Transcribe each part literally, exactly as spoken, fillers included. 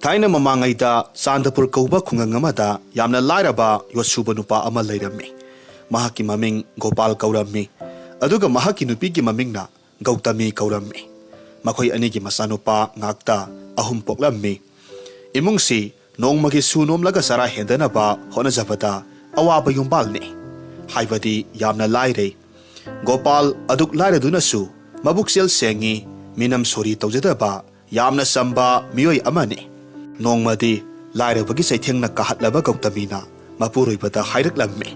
ꯊꯥꯏꯅ ꯃꯃꯥꯡꯉꯩꯗ ꯆꯥꯟꯗꯄꯨꯔ ꯀꯧꯕ ꯈꯨꯡꯒꯪ ꯑꯃꯗ ꯌꯥꯝꯅ ꯂꯥꯏꯔꯕ ꯌꯣꯠꯁꯨꯕ ꯅꯨꯄꯥ ꯑꯃ ꯂꯩꯔꯝꯃꯤ꯫ ꯃꯍꯥꯛꯀꯤ ꯃꯃꯤꯡ ꯒꯣꯄꯥꯜ ꯀꯧꯔꯝꯃꯤ, ꯑꯗꯨꯒ ꯃꯍꯥꯛꯀꯤ ꯅꯨꯄꯤꯒꯤ ꯃꯃꯤꯡꯅ ꯒꯧꯇꯃꯤ ꯀꯧꯔꯝꯃꯤ꯫ ꯃꯈꯣꯏ ꯑꯅꯤꯒꯤ ꯃꯆꯥꯅꯨꯄꯥ ꯉꯥꯛꯇ ꯑꯍꯨꯝ ꯄꯣꯛꯂꯝꯃꯤ꯫ ꯏꯃꯨꯡꯁꯤ ꯅꯣꯡꯃꯒꯤ ꯁꯨ ꯅꯣꯝꯂꯒ ꯆꯔꯥ ꯍꯦꯟꯗꯅꯕ ꯍꯣꯠꯅꯖꯕꯗ ꯑꯋꯥꯕ ꯌꯨꯝꯕꯥꯜꯅꯤ꯫ ꯍꯥꯏꯕꯗꯤ ꯌꯥꯝꯅ ꯂꯥꯏꯔꯩ꯫ ꯒꯣꯄꯥꯜ ꯑꯗꯨꯛ ꯂꯥꯏꯔꯗꯨꯅꯁꯨ ꯃꯕꯨꯛꯆꯦꯜ ꯁꯦꯡꯉꯤ, ꯃꯤꯅꯝ ꯁꯣꯔꯤ ꯇꯧꯖꯗꯕ ꯌꯥꯝꯅ ꯆꯝꯕ ꯃꯤꯑꯣꯏ ꯑꯃꯅꯤ꯫ ꯅꯣꯡꯃꯗꯤ ꯂꯥꯏꯔꯕꯒꯤ ꯆꯩꯊꯦꯡꯅ ꯀꯥꯍꯠꯂꯕ ꯒꯧꯇꯃꯤꯅ ꯃꯄꯨꯔꯣꯏꯕꯗ ꯍꯥꯏꯔꯛꯂꯝꯃꯤ,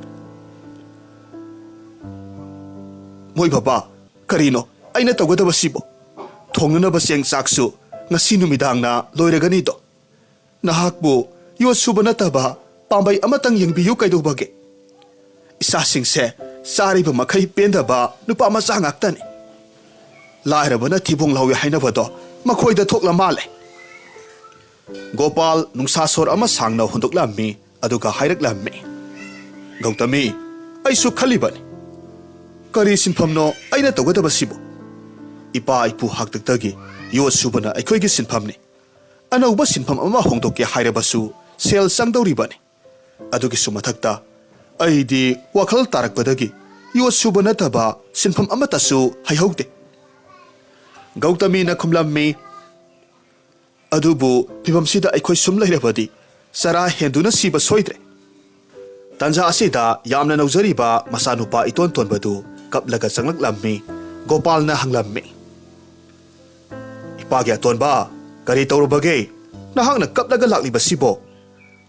"ꯃꯣꯏ ꯕꯕꯥ, ꯀꯔꯤꯅꯣ ꯑꯩꯅ ꯇꯧꯒꯗꯕꯁꯤꯕꯣ? ꯊꯣꯡꯅꯅꯕ ꯆꯦꯡ ꯆꯥꯛꯁꯨ ꯉꯁꯤ ꯅꯨꯃꯤꯗꯥꯡꯅ ꯂꯣꯏꯔꯒꯅꯤꯗꯣ꯫ ꯅꯍꯥꯛꯄꯨ ꯌꯣꯠ ꯁꯨꯕ ꯅꯠꯇꯕ ꯄꯥꯝꯕꯩ ꯑꯃꯇꯪ ꯌꯦꯡꯕꯤꯌꯨ ꯀꯩꯗꯧꯕꯒꯦ? ꯏꯆꯥꯁꯤꯡꯁꯦ ꯆꯥꯔꯤꯕ ꯃꯈꯩ ꯄꯦꯟꯗꯕ ꯅꯨꯄꯥ ꯃꯆꯥ ꯉꯥꯛꯇꯅꯤ꯫ ꯂꯥꯏꯔꯕꯅ ꯊꯤꯕꯣꯡ ꯂꯥꯎꯏ ꯍꯥꯏꯅꯕꯗꯣ ꯃꯈꯣꯏꯗ ꯊꯣꯛꯂ ꯃꯥꯜꯂꯦ"꯫ ꯒꯣꯄꯥꯜ ꯅꯨꯡꯁꯥ ꯁꯣꯔ ꯑꯃ ꯁꯥꯡꯅ ꯍꯣꯟꯗꯣꯛꯂꯝꯃꯤ, ꯑꯗꯨꯒ ꯍꯥꯏꯔꯛꯂꯝꯃꯤ, "ꯒꯧꯇꯃꯤ, ꯑꯩꯁꯨ ꯈꯜꯂꯤꯕꯅꯤ꯫ ꯀꯔꯤ ꯁꯤꯟꯐꯝꯅꯣ ꯑꯩꯅ ꯇꯧꯒꯗꯕꯁꯤꯕꯨ? ꯏꯄꯥ ꯏꯄꯨ ꯍꯥꯛꯇꯛꯇꯒꯤ ꯌꯣꯠ ꯁꯨꯕꯅ ꯑꯩꯈꯣꯏꯒꯤ ꯁꯤꯟꯐꯝꯅꯤ꯫ ꯑꯅꯧꯕ ꯁꯤꯟꯐꯝ ꯑꯃ ꯍꯣꯡꯗꯣꯛꯀꯦ ꯍꯥꯏꯔꯕꯁꯨ ꯁꯦꯜ ꯆꯪꯗꯧꯔꯤꯕꯅꯤ꯫ ꯑꯗꯨꯒꯤꯁꯨ ꯃꯊꯛꯇ ꯑꯩꯗꯤ ꯋꯥꯈꯜ ꯇꯥꯔꯛꯄꯗꯒꯤ ꯌꯣꯠ ꯁꯨꯕ ꯅꯠꯇꯕ ꯁꯤꯟꯐꯝ ꯑꯃꯠꯇꯁꯨ ꯍꯩꯍꯧꯗꯦ"꯫ ꯒꯧꯇꯃꯤꯅ ꯈꯨꯝꯂꯝꯃꯤ, "ꯑꯗꯨꯕꯨ ꯐꯤꯚꯝꯁꯤꯗ ꯑꯩꯈꯣꯏ ꯁꯨꯝ ꯂꯩꯔꯕꯗꯤ ꯆꯔꯥ ꯍꯦꯟꯗꯨꯅ ꯁꯤꯕ ꯁꯣꯏꯗ꯭ꯔꯦ"꯫ ꯇꯥꯟꯖꯥ ꯑꯁꯤꯗ ꯌꯥꯝꯅ ꯅꯧꯖꯔꯤꯕ ꯃꯆꯥꯅꯨꯄꯥ ꯏꯇꯣꯟ ꯇꯣꯟꯕꯗꯨ ꯀꯞꯂꯒ ꯆꯪꯂꯛꯂꯝꯃꯤ꯫ ꯒꯣꯄꯥꯜꯅ ꯍꯪꯂꯝꯃꯤ, "ꯏꯄꯥꯒꯤ ꯑꯇꯣꯟꯕ, ꯀꯔꯤ ꯇꯧꯔꯕꯒꯦ? ꯅꯍꯥꯛꯅ ꯀꯞꯂꯒ ꯂꯥꯛꯂꯤꯕꯁꯤꯕꯣ?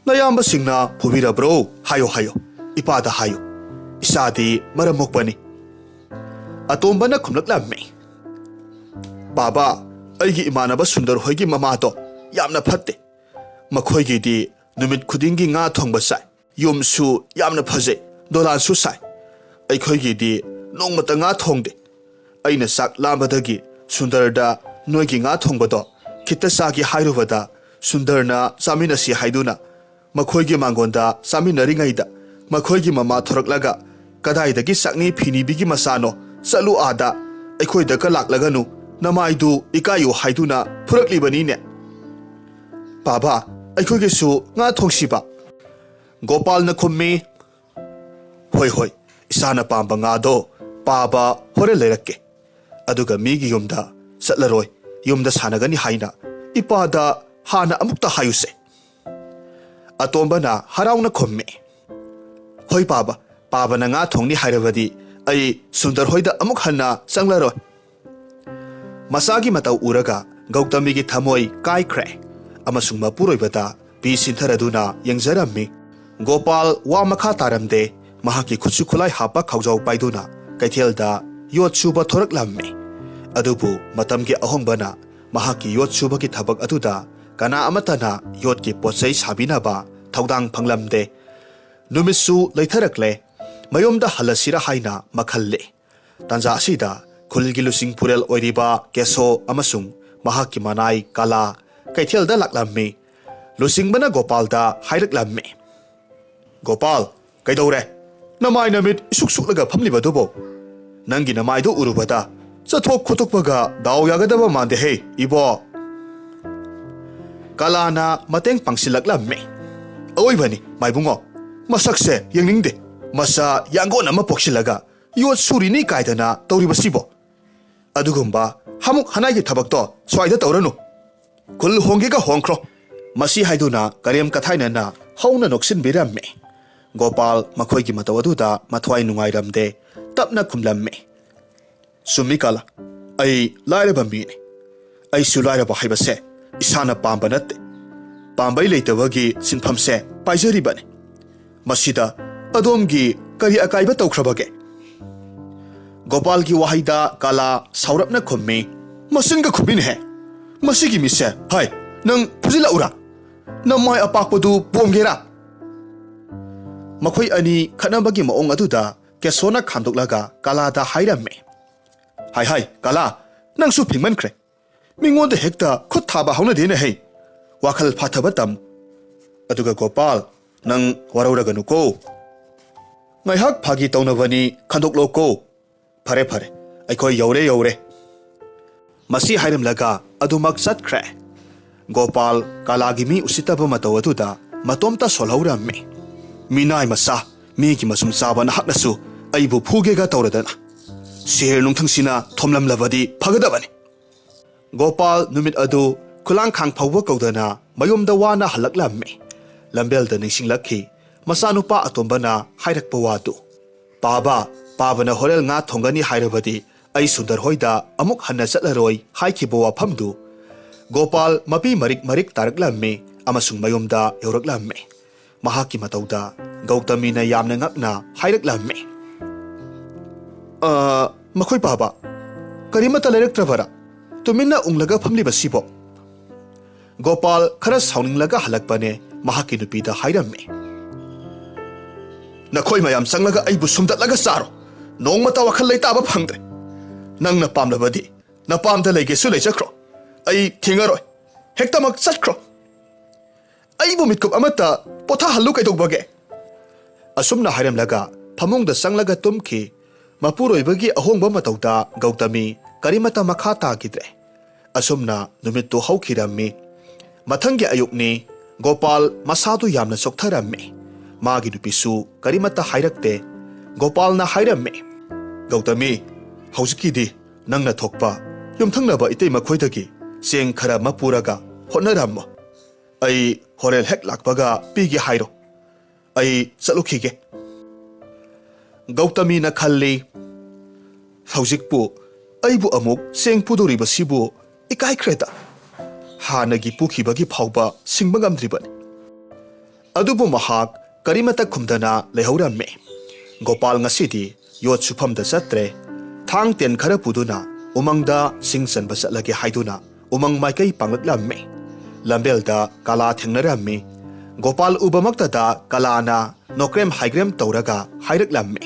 ꯅꯌꯥꯝꯕꯁꯤꯡꯅ ꯐꯨꯕꯤꯔꯕ꯭ꯔꯣ? ꯍꯥꯏꯌꯣ, ꯍꯥꯏꯌꯣ, ꯏꯄꯥꯗ ꯍꯥꯏꯌꯨ꯫ ꯏꯆꯥꯗꯤ ꯃꯔꯝ ꯃꯣꯛꯄꯅꯤ"꯫ ꯑꯇꯣꯝꯕꯅ ꯈꯨꯝꯂꯛꯂꯝꯃꯤ, "ꯕꯥꯕꯥ, ꯑꯩꯒꯤ ꯏꯃꯥꯟꯅꯕ ꯁꯨꯟꯗꯔ ꯍꯣꯏꯒꯤ ꯃꯃꯥꯗꯣ ꯌꯥꯝꯅ ꯐꯠꯇꯦ꯫ ꯃꯈꯣꯏꯒꯤꯗꯤ ꯅꯨꯃꯤꯠ ꯈꯨꯗꯤꯡꯒꯤ ꯉꯥ ꯊꯣꯡꯕ ꯆꯥꯏ꯫ ꯌꯨꯝꯁꯨ ꯌꯥꯝꯅ ꯐꯖꯩ, ꯗꯣꯂꯥꯟꯁꯨ ꯁꯥꯏ꯫ ꯑꯩꯈꯣꯏꯒꯤꯗꯤ ꯅꯣꯡꯃꯇ ꯉꯥ ꯊꯣꯡꯗꯦ꯫ ꯑꯩꯅ ꯆꯥꯛ ꯂꯥꯝꯕꯗꯒꯤ ꯁꯨꯟꯗꯔꯗ ꯅꯣꯏꯒꯤ ꯉꯥ ꯊꯣꯡꯕꯗꯣ ꯈꯤꯠꯇ ꯆꯥꯒꯦ ꯍꯥꯏꯔꯨꯕꯗ, ꯁꯨꯟꯗꯔꯅ ꯆꯥꯃꯤꯟꯅꯁꯤ ꯍꯥꯏꯗꯨꯅ ꯃꯈꯣꯏꯒꯤ ꯃꯥꯡꯒꯣꯟꯗ ꯆꯥꯃꯤꯟꯅꯔꯤꯉꯩꯗ, ꯃꯈꯣꯏꯒꯤ ꯃꯃꯥ ꯊꯣꯔꯛꯂꯒ, 'ꯀꯗꯥꯏꯗꯒꯤ ꯆꯥꯛꯅꯤ ꯐꯤꯅꯤꯕꯤꯒꯤ ꯃꯆꯥꯅꯣ? ꯆꯠꯂꯨ ꯑꯥꯗ, ꯑꯩꯈꯣꯏꯗꯒ ꯂꯥꯛꯂꯒꯅꯨ, ꯅꯃꯥꯏꯗꯨ ꯏꯀꯥꯏꯌꯨ' ꯍꯥꯏꯗꯨꯅ ꯐꯨꯔꯛꯂꯤꯕꯅꯤꯅꯦ"꯫ "ꯄꯥꯕ, ꯑꯩꯈꯣꯏꯒꯤꯁꯨ ꯉꯥ ꯊꯣꯡꯁꯤꯕ?" ꯒꯣꯄꯥꯜꯅ ꯈꯨꯝꯃꯤ, "ꯍꯣꯏ, ꯍꯣꯏ, ꯏꯁꯥꯅ ꯄꯥꯝꯕ ꯉꯥꯗꯣ ꯄꯥꯕ ꯍꯣꯔꯦꯟ ꯂꯩꯔꯛꯀꯦ꯫ ꯑꯗꯨꯒ ꯃꯤꯒꯤ ꯌꯨꯝꯗ ꯆꯠꯂꯔꯣꯏ, ꯌꯨꯝꯗ ꯁꯥꯟꯅꯒꯅꯤ ꯍꯥꯏꯅ ꯏꯄꯥꯗ ꯍꯥꯟꯅ ꯑꯃꯨꯛꯇ ꯍꯥꯏꯌꯨꯁꯦ꯫" ꯑꯇꯣꯝꯕꯅ ꯍꯔꯥꯎꯅ ꯈꯨꯝꯃꯤ, "ꯍꯣꯏ ꯄꯥꯕ, ꯄꯥꯕꯅ ꯉꯥ ꯊꯣꯡꯅꯤ ꯍꯥꯏꯔꯕꯗꯤ ꯑꯩ ꯁꯨꯟꯗꯔ ꯍꯣꯏꯗ ꯑꯃꯨꯛ ꯍꯟꯅ ꯆꯪꯂꯔꯣꯏ꯫" ꯃꯆꯥꯒꯤ ꯃꯇꯧ ꯎꯔꯒ ꯒꯧꯇꯃꯤꯒꯤ ꯊꯃꯣꯏ ꯀꯥꯏꯈ꯭ꯔꯦ ꯑꯃꯁꯨꯡ ꯃꯄꯨꯔꯣꯏꯕꯗ ꯄꯤ ꯁꯤꯟꯊꯔꯗꯨꯅ ꯌꯦꯡꯖꯔꯝꯃꯤ꯫ ꯒꯣꯄꯥꯜ ꯋꯥ ꯃꯈꯥ ꯇꯥꯔꯝꯗꯦ꯫ ꯃꯍꯥꯛꯀꯤ ꯈꯨꯠꯁꯨ ꯈꯨꯠꯂꯥꯏ ꯍꯥꯞꯄ ꯈꯥꯎꯖꯥꯎ ꯄꯥꯏꯗꯨꯅ ꯀꯩꯊꯦꯜꯗ ꯌꯣꯠ ꯁꯨꯕ ꯊꯣꯔꯛꯂꯝꯃꯤ꯫ ꯑꯗꯨꯕꯨ ꯃꯇꯝꯒꯤ ꯑꯍꯣꯡꯕꯅ ꯃꯍꯥꯛꯀꯤ ꯌꯣꯠ ꯁꯨꯕꯒꯤ ꯊꯕꯛ ꯑꯗꯨꯗ ꯀꯅꯥ ꯑꯃꯠꯇꯅ ꯌꯣꯠꯀꯤ ꯄꯣꯠꯆꯩ ꯁꯥꯕꯤꯅꯕ ꯊꯧꯗꯥꯡ ꯐꯪꯂꯝꯗꯦ꯫ ꯅꯨꯃꯤꯠꯁꯨ ꯂꯩꯊꯔꯛꯂꯦ꯫ ꯃꯌꯨꯝꯗ ꯍꯜꯂꯁꯤꯔꯥ ꯍꯥꯏꯅ ꯃꯈꯜꯂꯦ꯫ ꯇꯥꯟꯖꯥ ꯑꯁꯤꯗ ꯈꯨꯜꯒꯤ ꯂꯨꯆꯤꯡ ꯄꯨꯔꯦꯜ ꯑꯣꯏꯔꯤꯕ ꯀꯦꯁꯣ ꯑꯃꯁꯨꯡ ꯃꯍꯥꯛꯀꯤ ꯃꯅꯥꯏ ꯀꯥꯂꯥ ꯀꯩꯊꯦꯜꯗ ꯂꯥꯛꯂꯝꯃꯤ꯫ ꯂꯨꯆꯤꯡꯕꯅ ꯒꯣꯄꯥꯜꯗ ꯍꯥꯏꯔꯛꯂꯝꯃꯤ, "ꯒꯣꯄꯥꯜ, ꯀꯩꯗꯧꯔꯦ? ꯅꯃꯥꯏ ꯅꯃꯤꯠ ꯏꯁꯨꯛ ꯁꯨꯛꯂꯒ ꯐꯝꯂꯤꯕꯗꯨꯕꯨ? ꯅꯪꯒꯤ ꯅꯃꯥꯏꯗꯨ ꯎꯔꯨꯕꯗ ꯆꯠꯊꯣꯛ ꯈꯣꯠꯇꯣꯛꯄꯒ ꯗꯥꯎ ꯌꯥꯒꯗꯕ ꯃꯥꯟꯗꯦꯍꯦ, ꯏꯕꯣ꯫" ꯀꯥꯂꯥꯅ ꯃꯇꯦꯡ ꯄꯥꯡꯁꯤꯜꯂꯛꯂꯝꯃꯤ꯫ "ꯑꯑꯣꯏꯕꯅꯤ, ꯃꯥꯏꯕꯨꯡꯉꯣ꯫ ꯃꯁꯛꯁꯦ ꯌꯦꯡꯅꯤꯡꯗꯦ꯫ ꯃꯆꯥ ꯌꯥꯡꯒꯣꯟ ꯑꯃ ꯄꯣꯛꯁꯤꯜꯂꯒ ꯌꯣꯠ ꯁꯨꯔꯤꯅꯤ ꯀꯥꯏꯗꯅ ꯇꯧꯔꯤꯕꯁꯤꯕꯣ? ꯑꯗꯨꯒꯨꯝꯕ ꯍꯥꯃꯨꯛ ꯍꯅꯥꯏꯒꯤ ꯊꯕꯛꯇꯣ ꯁ꯭ꯋꯥꯏꯗ ꯇꯧꯔꯅꯨ꯫ ꯈꯨꯜ ꯍꯣꯡꯒꯦꯒ ꯍꯣꯡꯈ꯭ꯔꯣ꯫" ꯃꯁꯤ ꯍꯥꯏꯗꯨꯅ ꯀꯔꯦꯝ ꯀꯊꯥꯏꯅꯅ ꯍꯧꯅ ꯅꯣꯛꯁꯤꯟꯕꯤꯔꯝꯃꯤ꯫ ꯒꯣꯄꯥꯜ ꯃꯈꯣꯏꯒꯤ ꯃꯇꯧ ꯑꯗꯨꯗ ꯃꯊ꯭ꯋꯥꯏ ꯅꯨꯡꯉꯥꯏꯔꯝꯗꯦ꯫ ꯇꯞꯅ ꯈꯨꯝꯂꯝꯃꯤ, "ꯆꯨꯝꯃꯤ ꯀꯥꯂꯥ, ꯑꯩ ꯂꯥꯏꯔꯕ ꯃꯤꯅꯤ꯫ ꯑꯩꯁꯨ ꯂꯥꯏꯔꯕ ꯍꯥꯏꯕꯁꯦ ꯏꯁꯥꯅ ꯄꯥꯝꯕ ꯅꯠꯇꯦ꯫ ꯄꯥꯝꯕꯩ ꯂꯩꯇꯕꯒꯤ ꯁꯤꯟꯐꯝꯁꯦ ꯄꯥꯏꯖꯔꯤꯕꯅꯤ꯫ ꯃꯁꯤꯗ ꯑꯗꯣꯝꯒꯤ ꯀꯔꯤ ꯑꯀꯥꯏꯕ ꯇꯧꯈ꯭ꯔꯕꯒꯦ?" ꯒꯣꯄꯥꯜꯒꯤ ꯋꯥꯍꯩꯗ ꯀꯥꯂꯥ ꯁꯥꯎꯔꯞꯅ ꯈꯨꯝꯃꯤ, "ꯃꯆꯤꯟꯒ ꯈꯨꯝꯃꯤꯅꯦꯍꯦ꯫ ꯃꯁꯤꯒꯤ ꯃꯤꯁꯦ, ꯍꯥꯏ, ꯅꯪ ꯐꯨꯖꯤꯜꯂꯛꯎꯔꯥ? ꯅꯃꯥꯏ ꯑꯄꯥꯛꯄꯗꯨ ꯄꯣꯝꯒꯦꯔꯥ?" ꯃꯈꯣꯏ ꯑꯅꯤ ꯈꯠꯅꯕꯒꯤ ꯃꯑꯣꯡ ꯑꯗꯨꯗ ꯀꯦꯁꯣꯅ ꯈꯥꯝꯗꯣꯛꯂꯒ ꯀꯥꯂꯥꯗ ꯍꯥꯏꯔꯝꯃꯤ, "ꯍꯥꯏ ꯍꯥꯏ, ꯀꯥꯂꯥ, ꯅꯪꯁꯨ ꯐꯤꯡꯃꯟꯈ꯭ꯔꯦ꯫ ꯃꯤꯉꯣꯟꯗ ꯍꯦꯛꯇ ꯈꯨꯠ ꯊꯥꯕ ꯍꯧꯅꯗꯦꯅꯦ ꯍꯩ꯫ ꯋꯥꯈꯜ ꯐꯥꯊꯕ ꯇꯝ꯫ ꯑꯗꯨꯒ ꯒꯣꯄꯥꯜ, ꯅꯪ ꯋꯥꯔꯧꯔꯒꯅꯨꯀꯣ꯫ ꯉꯥꯏꯍꯥꯛ ꯐꯥꯒꯤ ꯇꯧꯅꯕꯅꯤ, ꯈꯟꯗꯣꯛꯂꯣꯀꯣ꯫ ꯐꯔꯦ, ꯐꯔꯦ, ꯑꯩꯈꯣꯏ ꯌꯧꯔꯦ, ꯌꯧꯔꯦ꯫" ꯃꯁꯤ ꯍꯥꯏꯔꯝꯂꯒ ꯑꯗꯨꯃꯛ ꯆꯠꯈ꯭ꯔꯦ꯫ ꯒꯣꯄꯥꯜ ꯀꯂꯥꯒꯤ ꯃꯤ ꯎꯁꯤꯠꯇꯕ ꯃꯇꯧ ꯑꯗꯨꯗ ꯃꯇꯣꯝꯇ ꯁꯣꯜꯍꯧꯔꯝꯃꯤ꯫ "ꯃꯤꯅꯥꯏ ꯃꯆꯥ, ꯃꯤꯒꯤ ꯃꯁꯨꯝ ꯆꯥꯕ ꯅꯍꯥꯛꯅꯁꯨ ꯑꯩꯕꯨ ꯐꯨꯒꯦꯒ ꯇꯧꯔꯗꯅ꯫ ꯁꯦꯔ ꯅꯨꯡꯊꯪꯁꯤꯅ ꯊꯣꯝꯂꯝꯂꯕꯗꯤ ꯐꯒꯗꯕꯅꯤ"꯫ ꯒꯣꯄꯥꯜ ꯅꯨꯃꯤꯠ ꯑꯗꯨ ꯈꯨꯂꯥꯡꯈꯥꯡ ꯐꯥꯎꯕ ꯀꯧꯗꯅ ꯃꯌꯨꯝꯗ ꯋꯥꯅ ꯍꯜꯂꯛꯂꯝꯃꯤ꯫ ꯂꯝꯕꯦꯜꯗ ꯅꯤꯡꯁꯤꯡꯂꯛꯈꯤ, ꯃꯆꯥꯅꯨꯄꯥ ꯑꯇꯣꯝꯕꯅ ꯍꯥꯏꯔꯛꯄ ꯋꯥꯗꯨ꯫ "ꯄꯥꯕ, ꯄꯥꯕꯅ ꯍꯣꯔꯦꯟ ꯉꯥ ꯊꯣꯡꯒꯅꯤ ꯍꯥꯏꯔꯕꯗꯤ ꯑꯩ ꯁꯨꯟꯗꯔ ꯍꯣꯏꯗ ꯑꯃꯨꯛ ꯍꯟꯅ ꯆꯠꯂꯔꯣꯏ" ꯍꯥꯏꯈꯤꯕ ꯋꯥꯐꯝꯗꯨ꯫ ꯒꯣꯄꯥꯜ ꯃꯄꯤ ꯃꯔꯤꯛ ꯃꯔꯤꯛ ꯇꯥꯔꯛꯂꯝꯃꯤ ꯑꯃꯁꯨꯡ ꯃꯌꯨꯝꯗ ꯌꯧꯔꯛꯂꯝꯃꯤ꯫ ꯃꯍꯥꯛꯀꯤ ꯃꯇꯧꯗ ꯒꯧꯇꯃꯤꯅ ꯌꯥꯝꯅ ꯉꯛꯅ ꯍꯥꯏꯔꯛꯂꯝꯃꯤ, "ꯑ, ꯃꯈꯣꯏ ꯄꯥꯕ, ꯀꯔꯤꯃꯠꯇ ꯂꯩꯔꯛꯇ꯭ꯔꯕꯔꯥ? ꯇꯨꯃꯤꯟꯅ ꯎꯪꯂꯒ ꯐꯝꯂꯤꯕꯁꯤꯕꯣ?" ꯒꯣꯄꯥꯜ ꯈꯔ ꯁꯥꯎꯅꯤꯡꯂꯒ ꯍꯜꯂꯛꯄꯅꯦ꯫ ꯃꯍꯥꯛꯀꯤ ꯅꯨꯄꯤꯗ ꯍꯥꯏꯔꯝꯃꯤ, "ꯅꯈꯣꯏ ꯃꯌꯥꯝ ꯆꯪꯂꯒ ꯑꯩꯕꯨ ꯁꯨꯝꯗꯠꯂꯒ ꯆꯥꯔꯣ꯫ ꯅꯣꯡꯃꯇ ꯋꯥꯈꯜ ꯂꯩꯇꯥꯕ ꯐꯪꯗ꯭ꯔꯦ꯫ ꯅꯪꯅ ꯄꯥꯝꯂꯕꯗꯤ ꯅꯄꯥꯝꯗ ꯂꯩꯒꯦꯁꯨ ꯂꯩꯖꯈ꯭ꯔꯣ꯫ ꯑꯩ ꯊꯤꯡꯉꯔꯣꯏ꯫ ꯍꯦꯛꯇꯃꯛ ꯆꯠꯈ꯭ꯔꯣ꯫ ꯑꯩꯕꯨ ꯃꯤꯠꯀꯨꯞ ꯑꯃꯠꯇ ꯄꯣꯊꯥꯍꯜꯂꯨ ꯀꯩꯗꯧꯕꯒꯦ?" ꯑꯁꯨꯝꯅ ꯍꯥꯏꯔꯝꯂꯒ ꯐꯃꯨꯡꯗ ꯆꯪꯂꯒ ꯇꯨꯝꯈꯤ꯫ ꯃꯄꯨꯔꯣꯏꯕꯒꯤ ꯑꯍꯣꯡꯕ ꯃꯇꯧꯗ ꯒꯧꯇꯃꯤ ꯀꯔꯤꯃꯠꯇ ꯃꯈꯥ ꯇꯥꯈꯤꯗ꯭ꯔꯦ꯫ ꯑꯁꯨꯝꯅ ꯅꯨꯃꯤꯠꯇꯨ ꯍꯧꯈꯤꯔꯝꯃꯤ꯫ ꯃꯊꯪꯒꯤ ꯑꯌꯨꯛꯅꯤ꯫ ꯒꯣꯄꯥꯜ ꯃꯁꯥꯗꯨ ꯌꯥꯝꯅ ꯆꯣꯛꯊꯔꯝꯃꯤ꯫ ꯃꯥꯒꯤ ꯅꯨꯄꯤꯁꯨ ꯀꯔꯤꯃꯠꯇ ꯍꯥꯏꯔꯛꯇꯦ꯫ ꯒꯣꯄꯥꯜꯅ ꯍꯥꯏꯔꯝꯃꯤ, "ꯒꯧꯇꯃꯤ, ꯍꯧꯖꯤꯛꯀꯤꯗꯤ ꯅꯪꯅ ꯊꯣꯛꯄ ꯌꯨꯝꯊꯪꯅꯕ ꯏꯇꯩ ꯃꯈꯣꯏꯗꯒꯤ ꯆꯦꯡ ꯈꯔ ꯑꯃ ꯄꯨꯔꯒ ꯍꯣꯠꯅꯔꯝꯃꯣ꯫ ꯑꯩ ꯍꯣꯔꯦꯟ ꯍꯦꯛ ꯂꯥꯛꯄꯒ ꯄꯤꯒꯦ ꯍꯥꯏꯔꯣ꯫ ꯑꯩ ꯆꯠꯂꯨꯈꯤꯒꯦ"꯫ ꯒꯧꯇꯃꯤꯅ ꯈꯜꯂꯤ, "ꯍꯧꯖꯤꯛꯄꯨ ꯑꯩꯕꯨ ꯑꯃꯨꯛ ꯆꯦꯡ ꯄꯨꯗꯧꯔꯤꯕꯁꯤꯕꯨ ꯏꯀꯥꯏꯈ꯭ꯔꯦꯗ꯫ ꯍꯥꯟꯅꯒꯤ ꯄꯨꯈꯤꯕꯒꯤ ꯐꯥꯎꯕ ꯁꯤꯡꯕ ꯉꯝꯗ꯭ꯔꯤꯕꯅꯤ"꯫ ꯑꯗꯨꯕꯨ ꯃꯍꯥꯛ ꯀꯔꯤꯃꯠꯇ ꯈꯨꯝꯗꯅ ꯂꯩꯍꯧꯔꯝꯃꯤ꯫ ꯒꯣꯄꯥꯜ ꯉꯁꯤꯗꯤ ꯌꯣꯠ ꯁꯨꯐꯝꯗ ꯆꯠꯇ꯭ꯔꯦ꯫ ꯊꯥꯡ ꯇꯦꯟ ꯈꯔ ꯄꯨꯗꯨꯅ ꯎꯃꯪꯗ ꯁꯤꯡ ꯆꯟꯕ ꯆꯠꯂꯒꯦ ꯍꯥꯏꯗꯨꯅ ꯎꯃꯪ ꯃꯥꯏꯀꯩ ꯄꯥꯡꯂꯛꯂꯝꯃꯤ꯫ ꯂꯝꯕꯦꯜꯗ ꯀꯂꯥ ꯊꯦꯡꯅꯔꯝꯃꯤ꯫ ꯒꯣꯄꯥꯜ ꯎꯕꯃꯛꯇꯗ ꯀꯂꯥꯅ ꯅꯣꯀ꯭ꯔꯦꯝ ꯍꯥꯏꯒ꯭ꯔꯦꯝ ꯇꯧꯔꯒ ꯍꯥꯏꯔꯛꯂꯝꯃꯤ,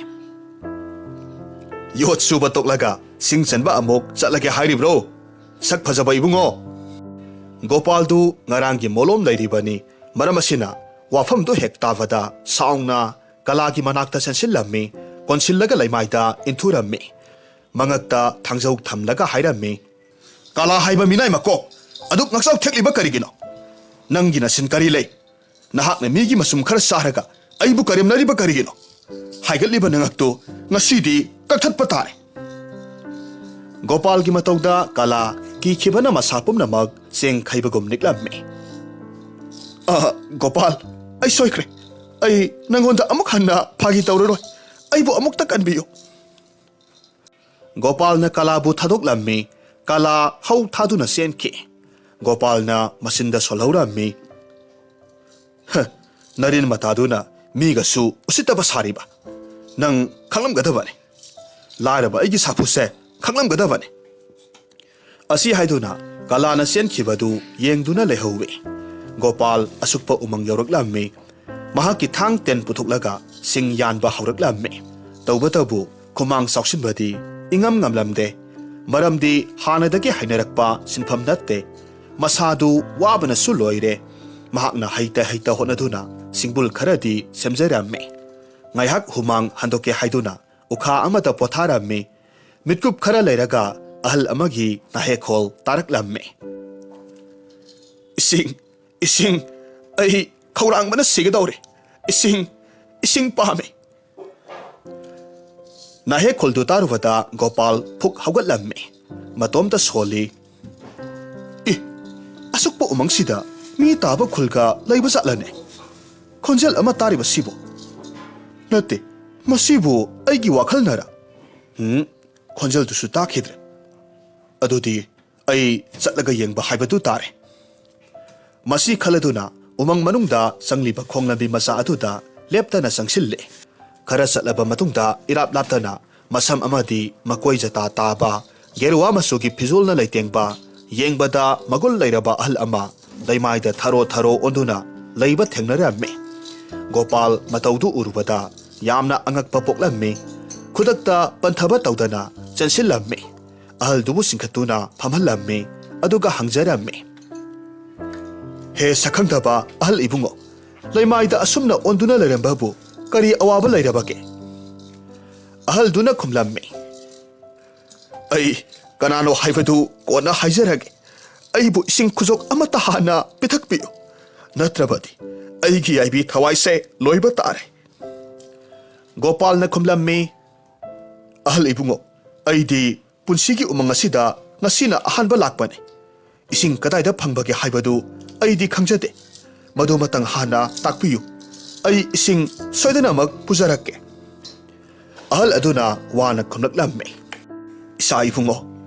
"ꯌꯣꯠ ꯁꯨꯕ ꯇꯣꯛꯂꯒ ꯁꯤꯡ ꯆꯟꯕ ꯑꯃꯨꯛ ꯆꯠꯂꯒꯦ ꯍꯥꯏꯔꯤꯕ꯭ꯔꯣ? ꯁꯛ ꯐꯖꯕ ꯏꯕꯨꯡꯉꯣ!" ꯒꯣꯄꯥꯜꯗꯨ ꯉꯔꯥꯡꯒꯤ ꯃꯣꯂꯣꯝ ꯂꯩꯔꯤꯕꯅꯤ꯫ ꯃꯔꯝ ꯑꯁꯤꯅ ꯋꯥꯐꯝꯗꯨ ꯍꯦꯛ ꯇꯥꯕꯗ ꯁꯥꯎꯅ ꯀꯂꯥꯒꯤ ꯃꯅꯥꯛꯇ ꯆꯦꯟꯁꯤꯜꯂꯝꯃꯤ꯫ ꯀꯣꯟꯁꯤꯜꯂꯒ ꯂꯩꯃꯥꯏꯗ ꯏꯟꯊꯨꯔꯝꯃꯤ꯫ ꯃꯉꯛꯇ ꯊꯥꯡꯖꯧ ꯊꯝꯂꯒ ꯍꯥꯏꯔꯝꯃꯤ, "ꯀꯂꯥ ꯍꯥꯏꯕ ꯃꯤꯅꯥꯏ ꯃꯀꯣꯛ, ꯑꯗꯨꯛ ꯉꯛꯆꯥꯎ ꯊꯦꯛꯂꯤꯕ ꯀꯔꯤꯒꯤꯅꯣ? ꯅꯪꯒꯤ ꯅꯆꯤꯟ ꯀꯔꯤ ꯂꯩ? ꯅꯍꯥꯛꯅ ꯃꯤꯒꯤ ꯃꯁꯨꯝ ꯈꯔ ꯆꯥꯔꯒ ꯑꯩꯕꯨ ꯀꯔꯦꯝꯅꯔꯤꯕ ꯀꯔꯤꯒꯤꯅꯣ? ꯍꯥꯏꯒꯠꯂꯤꯕ ꯅꯉꯛꯇꯨ ꯉꯁꯤꯗꯤ ꯀꯛꯊꯠꯄ ꯇꯥꯔꯦ꯫ ꯒꯣꯄꯥꯜꯒꯤ ꯃꯇꯧꯗ ꯀꯂꯥ ꯀꯤꯈꯤꯕꯅ ꯃꯁꯥ ꯄꯨꯝꯅꯃꯛ ꯆꯦꯡ ꯈꯩꯕꯒꯨꯝ ꯅꯤꯛꯂꯝꯃꯤ꯫ "ꯑ, ꯒꯣꯄꯥꯜ, ꯑꯩ ꯁꯣꯏꯈ꯭ꯔꯦ꯫ ꯑꯩ ꯅꯪꯉꯣꯟꯗ ꯑꯃꯨꯛ ꯍꯟꯅ ꯐꯥꯒꯤ ꯇꯧꯔꯔꯣꯏ꯫ ꯑꯩꯕꯨ ꯑꯃꯨꯛꯇ ꯀꯟꯕꯤꯌꯨ꯫" ꯒꯣꯄꯥꯜꯅ ꯀꯂꯥꯕꯨ ꯊꯥꯗꯣꯛꯂꯝꯃꯤ꯫ ꯀꯂꯥ ꯍꯧ ꯊꯥꯗꯨꯅ ꯆꯦꯟꯈꯤ꯫ ꯒꯣꯄꯥꯜꯅ ꯃꯆꯤꯟꯗ ꯁꯣꯜꯍꯧꯔꯝꯃꯤ꯫ "ꯍ, ꯅꯔꯤꯟ ꯃꯇꯥꯗꯨꯅ ꯃꯤꯒꯁꯨ ꯎꯁꯤꯠꯇꯕ ꯁꯥꯔꯤꯕ꯫ ꯅꯪ ꯈꯪꯂꯝꯒꯗꯕꯅꯤ꯫ ꯂꯥꯏꯔꯕ ꯑꯩꯒꯤ ꯁꯥꯐꯨꯁꯦ ꯈꯪꯂꯝꯒꯗꯕꯅꯤ꯫" ꯑꯁꯤ ꯍꯥꯏꯗꯨꯅ ꯀꯂꯥꯅ ꯆꯦꯟꯈꯤꯕꯗꯨ ꯌꯦꯡꯗꯨꯅ ꯂꯩꯍꯧꯏ꯫ ꯒꯣꯄꯥꯜ ꯑꯁꯨꯛꯄ ꯎꯃꯪ ꯌꯧꯔꯛꯂꯝꯃꯤ꯫ ꯃꯍꯥꯛꯀꯤ ꯊꯥꯡ ꯇꯦꯟ ꯄꯨꯊꯣꯛꯂꯒ ꯁꯤꯡ ꯌꯥꯟꯕ ꯍꯧꯔꯛꯂꯝꯃꯤ꯫ ꯇꯧꯕꯇꯕꯨ ꯈꯨꯃꯥꯡ ꯆꯥꯎꯁꯤꯟꯕꯗꯤ ꯏꯉꯝ ꯉꯝꯂꯝꯗꯦ꯫ ꯃꯔꯝꯗꯤ ꯍꯥꯟꯅꯗꯒꯤ ꯍꯩꯅꯔꯛꯄ ꯁꯤꯟꯐꯝ ꯅꯠꯇꯦ꯫ ꯃꯁꯥꯗꯨ ꯋꯥꯕꯅꯁꯨ ꯂꯣꯏꯔꯦ꯫ ꯃꯍꯥꯛꯅ ꯍꯩꯇ ꯍꯩꯇ ꯍꯣꯠꯅꯗꯨꯅ ꯁꯤꯡꯕꯨꯜ ꯈꯔꯗꯤ ꯁꯦꯝꯖꯔꯝꯃꯤ꯫ ꯉꯥꯏꯍꯥꯛ ꯍꯨꯃꯥꯡ ꯍꯟꯗꯣꯛꯀꯦ ꯍꯥꯏꯗꯨꯅ ꯎꯈꯥ ꯑꯃꯗ ꯄꯣꯊꯥꯔꯝꯃꯤ꯫ ꯃꯤꯠꯀꯨꯞ ꯈꯔ ꯂꯩꯔꯒ ꯑꯍꯜ ꯑꯃꯒꯤ ꯅꯥꯍꯦꯈꯣꯜ ꯇꯥꯔꯛꯂꯝꯃꯤ꯫ "ꯏꯁꯤꯡ, ꯏꯁꯤꯡ, ꯑꯩ ꯈꯧꯔꯥꯡꯕꯅ ꯁꯤꯒꯗꯧꯔꯦ꯫ ꯏꯁꯤꯡ, ꯏꯁꯤꯡ ꯄꯥꯝꯃꯤ꯫" ꯅꯥꯍꯦꯈꯣꯜꯗꯨ ꯇꯥꯔꯨꯕꯗ ꯒꯣꯄꯥꯜ ꯐꯨꯛ ꯍꯧꯒꯠꯂꯝꯃꯤ꯫ ꯃꯇꯣꯝꯇ ꯁꯣꯜꯂꯤ꯫ "ꯏ, ꯑꯁꯨꯛꯄ ꯎꯃꯪꯁꯤꯗ ꯃꯤ ꯇꯥꯕ ꯈꯨꯜꯒ ꯂꯩꯕ ꯖꯥꯠꯂꯅꯦ? ꯈꯣꯟꯖꯦꯜ ꯑꯃ ꯇꯥꯔꯤꯕꯁꯤꯕꯨ? ꯅꯠꯇꯦ, ꯃꯁꯤꯕꯨ ꯑꯩꯒꯤ ꯋꯥꯈꯜꯅꯔ? ꯎꯝ, ꯈꯣꯟꯖꯦꯜꯗꯨꯁꯨ ꯇꯥꯈꯤꯗ꯭ꯔꯦ꯫ ꯑꯗꯨꯗꯤ ꯑꯩ ꯆꯠꯂꯒ ꯌꯦꯡꯕ ꯍꯥꯏꯕꯗꯨ ꯇꯥꯔꯦ꯫" ꯃꯁꯤ ꯈꯜꯂꯗꯨꯅ ꯎꯃꯪ ꯃꯅꯨꯡꯗ ꯆꯪꯂꯤꯕ ꯈꯣꯡꯂꯝꯕꯤ ꯃꯆꯥ ꯑꯗꯨꯗ ꯂꯦꯞꯇꯅ ꯆꯪꯁꯤꯜꯂꯦ꯫ ꯈꯔ ꯆꯠꯂꯕ ꯃꯇꯨꯡꯗ ꯏꯔꯥꯞ ꯂꯥꯞꯇꯅ ꯃꯁꯝ ꯑꯃꯗꯤ ꯃꯀꯣꯏ ꯖꯇꯥ ꯇꯥꯕ, ꯒꯦꯔꯨꯋꯥ ꯃꯆꯨꯒꯤ ꯐꯤꯖꯣꯜꯅ ꯂꯩꯇꯦꯡꯕ, ꯌꯦꯡꯕꯗ ꯃꯒꯨꯟ ꯂꯩꯔꯕ ꯑꯍꯜ ꯑꯃ ꯂꯩꯃꯥꯏꯗ ꯊꯔꯣ ꯊꯔꯣ ꯑꯣꯟꯗꯨꯅ ꯂꯩꯕ ꯊꯦꯡꯅꯔꯝꯃꯤ꯫ ꯒꯣꯄꯥꯜ ꯃꯇꯧꯗꯨ ꯎꯔꯨꯕꯗ ꯌꯥꯝꯅ ꯑꯉꯛꯄ ꯄꯣꯛꯂꯝꯃꯤ꯫ ꯈꯨꯗꯛꯇ ꯄꯟꯊꯕ ꯇꯧꯗꯅ ꯆꯦꯟꯁꯤꯜꯂꯝꯃꯤ꯫ ꯑꯍꯜꯗꯨꯕꯨ ꯆꯤꯡꯈꯠꯇꯨꯅ ꯐꯝꯍꯜꯂꯝꯃꯤ꯫ ꯑꯗꯨꯒ ꯍꯪꯖꯔꯝꯃꯤ, "ꯍꯦ ꯁꯛꯈꯪꯗꯕ ꯑꯍꯜ ꯏꯕꯨꯡꯉꯣ, ꯂꯩꯃꯥꯏꯗ ꯑꯁꯨꯝꯅ ꯑꯣꯟꯗꯨꯅ ꯂꯩꯔꯝꯕꯕꯨ ꯀꯔꯤ ꯑꯋꯥꯕ ꯂꯩꯔꯕꯒꯦ?" ꯑꯍꯜꯗꯨꯅ ꯈꯨꯝꯂꯝꯃꯤ, "ꯑꯩ ꯀꯅꯥꯅꯣ ꯍꯥꯏꯕꯗꯨ ꯀꯣꯟꯅ ꯍꯥꯏꯖꯔꯒꯦ꯫ ꯑꯩꯕꯨ ꯏꯁꯤꯡ ꯈꯨꯖꯣꯛ ꯑꯃꯠꯇ ꯍꯥꯟꯅ ꯄꯤꯊꯛꯄꯤꯌꯨ, ꯅꯠꯇ꯭ꯔꯕꯗꯤ ꯑꯩꯒꯤ ꯌꯥꯏꯕꯤ ꯊꯋꯥꯏꯁꯦ ꯂꯣꯏꯕ ꯇꯥꯔꯦ꯫ ꯒꯣꯄꯥꯜꯅ ꯈꯨꯝꯂꯝꯃꯤ, "ꯑꯍꯜ ꯏꯕꯨꯡꯉꯣ, ꯑꯩꯗꯤ ꯄꯨꯟꯁꯤꯒꯤ ꯎꯃꯪ ꯑꯁꯤꯗ ꯉꯁꯤꯅ ꯑꯍꯥꯟꯕ ꯂꯥꯛꯄꯅꯤ꯫ ꯏꯁꯤꯡ ꯀꯗꯥꯏꯗ ꯐꯪꯕꯒꯦ ꯍꯥꯏꯕꯗꯨ ꯑꯩꯗꯤ ꯈꯪꯖꯗꯦ꯫ ꯃꯗꯨꯃꯇꯪ ꯍꯥꯟꯅ ꯇꯥꯛꯄꯤꯌꯨ꯫ ꯑꯩ ꯏꯁꯤꯡ ꯁꯣꯏꯗꯅꯃꯛ ꯄꯨꯖꯔꯛꯀꯦ"꯫ ꯑꯍꯜ ꯑꯗꯨꯅ ꯋꯥꯅ ꯈꯨꯝꯂꯛꯂꯝꯃꯤ, "ꯏꯆꯥ ꯏꯕꯨꯡꯉꯣ,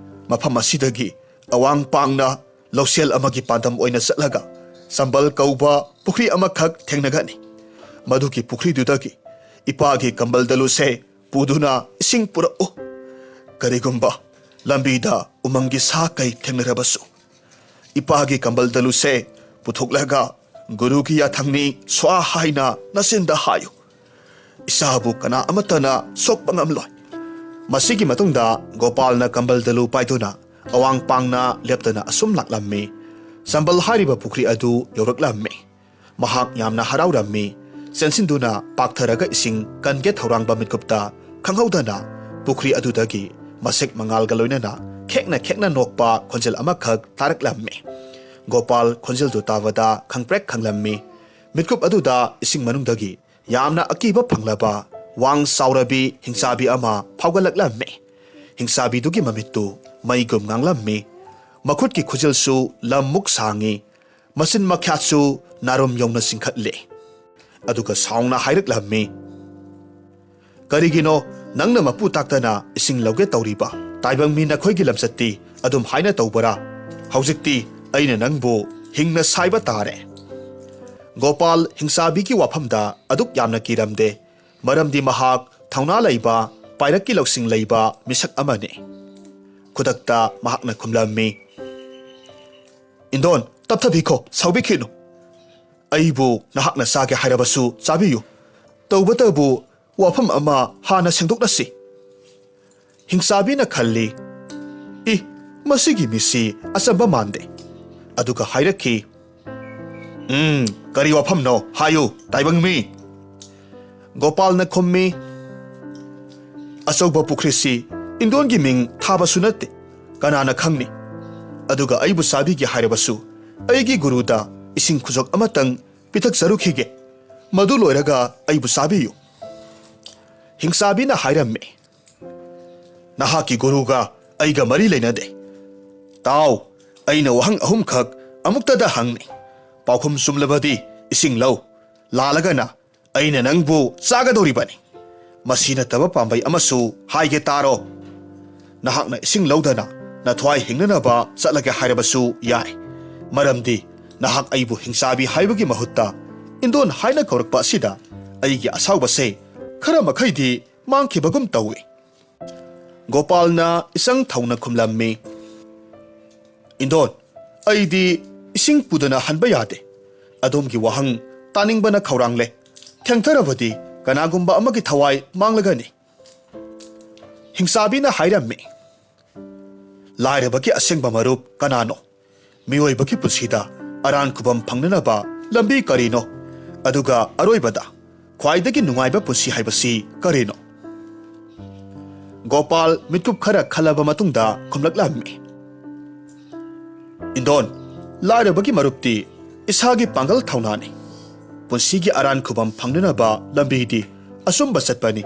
ꯃꯐꯝ ꯑꯁꯤꯗꯒꯤ ꯑꯋꯥꯡ ꯄꯥꯡꯅ ꯂꯧꯁꯦꯜ ꯑꯃꯒꯤ ꯄꯥꯟꯗꯝ ꯑꯣꯏꯅ ꯆꯠꯂꯒ ꯆꯝꯕꯜ ꯀꯧꯕ ꯄꯨꯈ꯭ꯔꯤ ꯑꯃꯈꯛ ꯊꯦꯡꯅꯒꯅꯤ꯫ ꯃꯗꯨꯒꯤ ꯄꯨꯈ꯭ꯔꯤꯗꯨꯗꯒꯤ ꯏꯄꯥꯒꯤ ꯀꯝꯕꯜ ꯗꯂꯨꯁꯦ ꯄꯨꯗꯨꯅ ꯏꯁꯤꯡ ꯄꯨꯔꯛꯎ꯫ ꯀꯔꯤꯒꯨꯝꯕ ꯂꯝꯕꯤꯗ ꯎꯃꯪꯒꯤ ꯁꯥ ꯀꯩ ꯊꯦꯡꯅꯔꯕꯁꯨ, ꯏꯄꯥꯒꯤ ꯀꯝꯕꯜ ꯗꯂꯨꯁꯦ ꯄꯨꯊꯣꯛꯂꯒ ꯒꯨꯔꯨꯒꯤ ꯌꯥꯊꯪꯅꯤ ꯁ꯭ꯋꯥ ꯍꯥꯏꯅ ꯅꯆꯤꯟꯗ ꯍꯥꯏꯌꯨ꯫ ꯏꯆꯥꯕꯨ ꯀꯅꯥ ꯑꯃꯠꯇꯅ ꯁꯣꯛꯄ ꯉꯝꯂꯣꯏ"꯫ ꯃꯁꯤꯒꯤ ꯃꯇꯨꯡꯗ ꯒꯣꯄꯥꯜꯅ ꯀꯝꯕꯜ ꯗꯂꯨ ꯄꯥꯏꯗꯨꯅ ꯑꯋꯥꯡ ꯄꯥꯡꯅ ꯂꯦꯞꯇꯅ ꯑꯁꯨꯝ ꯂꯥꯛꯂꯝꯃꯤ꯫ ꯆꯝꯕꯜ ꯍꯥꯏꯔꯤꯕ ꯄꯨꯈ꯭ꯔꯤ ꯑꯗꯨ ꯌꯧꯔꯛꯂꯝꯃꯤ꯫ ꯃꯍꯥꯛ ꯌꯥꯝꯅ ꯍꯔꯥꯎꯔꯝꯃꯤ꯫ ꯆꯦꯟꯁꯤꯟꯗꯨꯅ ꯄꯥꯛꯊꯔꯒ ꯏꯁꯤꯡ ꯀꯟꯒꯦ ꯊꯧꯔꯥꯡꯕ ꯃꯤꯠꯀꯨꯞꯇ ꯈꯪꯍꯧꯗꯅ ꯄꯨꯈ꯭ꯔꯤ ꯑꯗꯨꯗꯒꯤ ꯃꯁꯦꯛ ꯃꯉꯥꯜꯒ ꯂꯣꯏꯅꯅ ꯈꯦꯛꯅ ꯈꯦꯛꯅ ꯅꯣꯛꯄ ꯈꯣꯟꯖꯦꯜ ꯑꯃꯈꯛ ꯇꯥꯔꯛꯂꯝꯃꯤ꯫ ꯒꯣꯄꯥꯜ ꯈꯣꯟꯖꯦꯜꯗꯨ ꯇꯥꯕꯗ ꯈꯪꯄ꯭ꯔꯦꯛ ꯈꯪꯂꯝꯃꯤ꯫ ꯃꯤꯠꯀꯨꯞ ꯑꯗꯨꯗ ꯏꯁꯤꯡ ꯃꯅꯨꯡꯗꯒꯤ ꯌꯥꯝꯅ ꯑꯀꯤꯕ ꯐꯪꯂꯕ ꯋꯥꯡ ꯆꯥꯎꯔꯕꯤ ꯍꯤꯡꯆꯥꯕꯤ ꯑꯃ ꯐꯥꯎꯒꯠꯂꯛꯂꯝꯃꯤ꯫ ꯍꯤꯡꯆꯥꯕꯤꯗꯨꯒꯤ ꯃꯃꯤꯠꯇꯨ ꯃꯩꯒꯨꯝ ꯉꯥꯡꯂꯝꯃꯤ꯫ ꯃꯈꯨꯠꯀꯤ ꯈꯨꯖꯤꯜꯁꯨ ꯂꯝꯃꯨꯛ ꯁꯥꯡꯉꯤ꯫ ꯃꯆꯤꯟ ꯃꯈ꯭ꯌꯥꯠꯁꯨ ꯅꯥꯔꯨꯝ ꯌꯧꯅ ꯆꯤꯡꯈꯠꯂꯤ꯫ ꯑꯗꯨꯒ ꯁꯥꯎꯅ ꯍꯥꯏꯔꯛꯂꯝꯃꯤ, "ꯀꯔꯤꯒꯤꯅꯣ ꯅꯪꯅ ꯃꯄꯨ ꯇꯥꯛꯇꯅ ꯏꯁꯤꯡ ꯂꯧꯒꯦ ꯇꯧꯔꯤꯕ? ꯇꯥꯏꯕꯪ ꯃꯤ ꯅꯈꯣꯏꯒꯤ ꯂꯝꯆꯠꯇꯤ ꯑꯗꯨꯝ ꯍꯥꯏꯅ ꯇꯧꯕꯔꯥ? ꯍꯧꯖꯤꯛꯇꯤ ꯑꯩꯅ ꯅꯪꯕꯨ ꯍꯤꯡꯅ ꯁꯥꯏꯕ ꯇꯥꯔꯦ"꯫ ꯒꯣꯄꯥꯜ ꯍꯤꯡꯆꯥꯕꯤꯒꯤ ꯋꯥꯐꯝꯗ ꯑꯗꯨꯛ ꯌꯥꯝꯅ ꯀꯤꯔꯝꯗꯦ, ꯃꯔꯝꯗꯤ ꯃꯍꯥꯛ ꯊꯧꯅꯥ ꯂꯩꯕ, ꯄꯥꯏꯔꯛꯀꯤ ꯂꯧꯁꯤꯡ ꯂꯩꯕ ꯃꯤꯁꯛ ꯑꯃꯅꯤ꯫ ꯈꯨꯗꯛꯇ ꯃꯍꯥꯛꯅ ꯈꯨꯝꯂꯝꯃꯤ, "ꯏꯟꯗꯣꯟ, ꯇꯞꯊꯕꯤꯈꯣ, ꯁꯥꯎꯕꯤꯈꯤꯅꯨ꯫ ꯑꯩꯕꯨ ꯅꯍꯥꯛꯅ ꯆꯥꯒꯦ ꯍꯥꯏꯔꯕꯁꯨ ꯆꯥꯕꯤꯌꯨ꯫ ꯇꯧꯕꯇꯕꯨ ꯋꯥꯐꯝ ꯑꯃ ꯍꯥꯟꯅ ꯁꯦꯡꯗꯣꯛꯅꯁꯤ"꯫ ꯍꯤꯡꯆꯥꯕꯤꯅ ꯈꯜꯂꯤ, "ꯏ, ꯃꯁꯤꯒꯤ ꯃꯤꯁꯤ ꯑꯆꯝꯕ ꯃꯥꯟꯗꯦ"꯫ ꯑꯗꯨꯒ ꯍꯥꯏꯔꯛꯈꯤ, "ꯎꯝ, ꯀꯔꯤ ꯋꯥꯐꯝꯅꯣ? ꯍꯥꯏꯌꯨ, ꯇꯥꯏꯕꯪ ꯃꯤ"꯫ ꯒꯣꯄꯥꯜꯅ ꯈꯨꯝꯃꯤ, "ꯑꯆꯧꯕ ꯄꯨꯈ꯭ꯔꯤꯁꯤ ꯏꯟꯗꯣꯟꯒꯤ ꯃꯤꯡ ꯊꯥꯕꯁꯨ ꯅꯠꯇꯦ, ꯀꯅꯥꯅ ꯈꯪꯅꯤ? ꯑꯗꯨꯒ ꯑꯩꯕꯨ ꯆꯥꯕꯤꯒꯦ ꯍꯥꯏꯔꯕꯁꯨ, ꯑꯩꯒꯤ ꯒꯨꯔꯨꯗ ꯏꯁꯤꯡ ꯈꯨꯖꯣꯛ ꯑꯃꯇꯪ ꯄꯤꯊꯛꯆꯔꯨꯈꯤꯒꯦ꯫ ꯃꯗꯨ ꯂꯣꯏꯔꯒ ꯑꯩꯕꯨ ꯆꯥꯕꯤꯌꯨ꯫" ꯍꯤꯡꯆꯥꯕꯤꯅ ꯍꯥꯏꯔꯝꯃꯤ, "ꯅꯍꯥꯛꯀꯤ ꯒꯨꯔꯨꯒ ꯑꯩꯒ ꯃꯔꯤ ꯂꯩꯅꯗꯦ꯫ ꯇꯥꯎ, ꯑꯩꯅ ꯋꯥꯍꯪ ꯑꯍꯨꯝꯈꯛ ꯑꯃꯨꯛꯇꯗ ꯍꯪꯅꯤ꯫ ꯄꯥꯎꯈꯨꯝ ꯆꯨꯝꯂꯕꯗꯤ ꯏꯁꯤꯡ ꯂꯧ, ꯂꯥꯜꯂꯒꯅ ꯑꯩꯅ ꯅꯪꯕꯨ ꯆꯥꯒꯗꯧꯔꯤꯕꯅꯤ꯫ ꯃꯁꯤ ꯅꯠꯇꯕ ꯄꯥꯝꯕꯩ ꯑꯃꯁꯨ ꯍꯥꯏꯒꯦ ꯇꯥꯔꯣ꯫ ꯅꯍꯥꯛꯅ ꯏꯁꯤꯡ ꯂꯧꯗꯅ ꯅꯊ꯭ꯋꯥꯏ ꯍꯤꯡꯅꯅꯕ ꯆꯠꯂꯒꯦ ꯍꯥꯏꯔꯕꯁꯨ ꯌꯥꯏ, ꯃꯔꯝꯗꯤ ꯅꯍꯥꯛ ꯑꯩꯕꯨ ꯍꯤꯡꯆꯥꯕꯤ ꯍꯥꯏꯕꯒꯤ ꯃꯍꯨꯠꯇ ꯏꯟꯗꯣꯟ ꯍꯥꯏꯅ ꯀꯧꯔꯛꯄ ꯑꯁꯤꯗ ꯑꯩꯒꯤ ꯑꯁꯥꯎꯕꯁꯦ ꯈꯔ ꯃꯈꯩꯗꯤ ꯃꯥꯡꯈꯤꯕꯒꯨꯝ ꯇꯧꯏ꯫" ꯒꯣꯄꯥꯜꯅ ꯏꯆꯪ ꯊꯧꯅ ꯈꯨꯝꯂꯝꯃꯤ, "ꯏꯟꯗꯣꯟ, ꯑꯩꯗꯤ ꯏꯁꯤꯡ ꯄꯨꯗꯅ ꯍꯟꯕ ꯌꯥꯗꯦ꯫ ꯑꯗꯣꯝꯒꯤ ꯋꯥꯍꯪ ꯇꯥꯅꯤꯡꯕꯅ ꯈꯧꯔꯥꯡꯂꯦ꯫ ꯊꯦꯡꯊꯔꯕꯗꯤ ꯀꯅꯥꯒꯨꯝꯕ ꯑꯃꯒꯤ ꯊꯋꯥꯏ ꯃꯥꯡꯂꯒꯅꯤ꯫" ꯍꯤꯡꯆꯥꯕꯤꯅ ꯍꯥꯏꯔꯝꯃꯤ, "ꯂꯥꯏꯔꯕꯒꯤ ꯑꯁꯦꯡꯕ ꯃꯔꯨꯞ ꯀꯅꯥꯅꯣ? ꯃꯤꯑꯣꯏꯕꯒꯤ ꯄꯨꯟꯁꯤꯗ ꯑꯔꯥꯟ ꯈꯨꯕꯝ ꯐꯪꯅꯅꯕ ꯂꯝꯕꯤ ꯀꯔꯤꯅꯣ? ꯑꯗꯨꯒ ꯑꯔꯣꯏꯕꯗ ꯈ꯭ꯋꯥꯏꯗꯒꯤ ꯅꯨꯡꯉꯥꯏꯕ ꯄꯨꯟꯁꯤ ꯍꯥꯏꯕꯁꯤ ꯀꯔꯤꯅꯣ?" ꯒꯣꯄꯥꯜ ꯃꯤꯠꯀꯨꯞ ꯈꯔ ꯈꯜꯂꯕ ꯃꯇꯨꯡꯗ ꯈꯨꯝꯂꯛꯂꯝꯃꯤ, "ꯏꯟꯗꯣꯟ, ꯂꯥꯏꯔꯕꯒꯤ ꯃꯔꯨꯞꯇꯤ ꯏꯁꯥꯒꯤ ꯄꯥꯡꯒꯜ ꯊꯧꯅꯥꯅꯤ꯫ ꯄꯨꯟꯁꯤꯒꯤ ꯑꯔꯥꯟ ꯈꯨꯕꯝ ꯐꯪꯅꯅꯕ ꯂꯝꯕꯤꯗꯤ ꯑꯆꯨꯝꯕ ꯆꯠꯄꯅꯤ꯫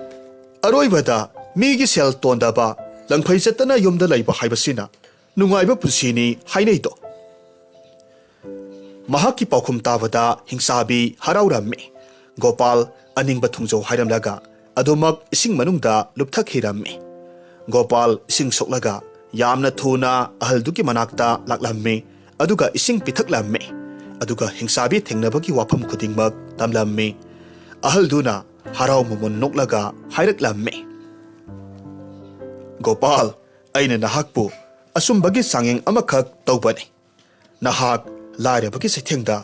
ꯑꯔꯣꯏꯕꯗ ꯃꯤꯒꯤ ꯁꯦꯜ ꯇꯣꯟꯗꯕ, ꯂꯪꯐꯩ ꯆꯠꯇꯅ ꯌꯨꯝꯗ ꯂꯩꯕ ꯍꯥꯏꯕꯁꯤꯅ ꯅꯨꯡꯉꯥꯏꯕ ꯄꯨꯟꯁꯤꯅꯤ ꯍꯥꯏꯅꯩꯗꯣ꯫" ꯃꯍꯥꯛꯀꯤ ꯄꯥꯎꯈꯨꯝ ꯇꯥꯕꯗ ꯍꯤꯡꯆꯥꯕꯤ ꯍꯔꯥꯎꯔꯝꯃꯤ꯫ ꯒꯣꯄꯥꯜ ꯑꯅꯤꯡꯕ ꯊꯨꯡꯖꯧ ꯍꯥꯏꯔꯝꯂꯒ ꯑꯗꯨꯃꯛ ꯏꯁꯤꯡ ꯃꯅꯨꯡꯗ ꯂꯨꯞꯊꯈꯤꯔꯝꯃꯤ꯫ ꯒꯣꯄꯥꯜ ꯏꯁꯤꯡ ꯁꯣꯛꯂꯒ ꯌꯥꯝꯅ ꯊꯨꯅ ꯑꯍꯜꯗꯨꯒꯤ ꯃꯅꯥꯛꯇ ꯂꯥꯛꯂꯝꯃꯤ, ꯑꯗꯨꯒ ꯏꯁꯤꯡ ꯄꯤꯊꯛꯂꯝꯃꯤ, ꯑꯗꯨꯒ ꯍꯤꯡꯆꯥꯕꯤ ꯊꯦꯡꯅꯕꯒꯤ ꯋꯥꯐꯝ ꯈꯨꯗꯤꯡꯃꯛ ꯇꯝꯂꯝꯃꯤ꯫ ꯑꯍꯜꯗꯨꯅ ꯍꯔꯥꯎ ꯃꯃꯣꯟ ꯅꯣꯛꯂꯒ ꯍꯥꯏꯔꯛꯂꯝꯃꯤ, "ꯒꯣꯄꯥꯜ, ꯑꯩꯅ ꯅꯍꯥꯛꯄꯨ ꯑꯆꯨꯝꯕꯒꯤ ꯆꯥꯡꯌꯦꯡ ꯑꯃꯈꯛ ꯇꯧꯕꯅꯤ꯫ ꯅꯍꯥꯛ ꯂꯥꯏꯔꯕꯒꯤ ꯆꯩꯊꯦꯡꯗ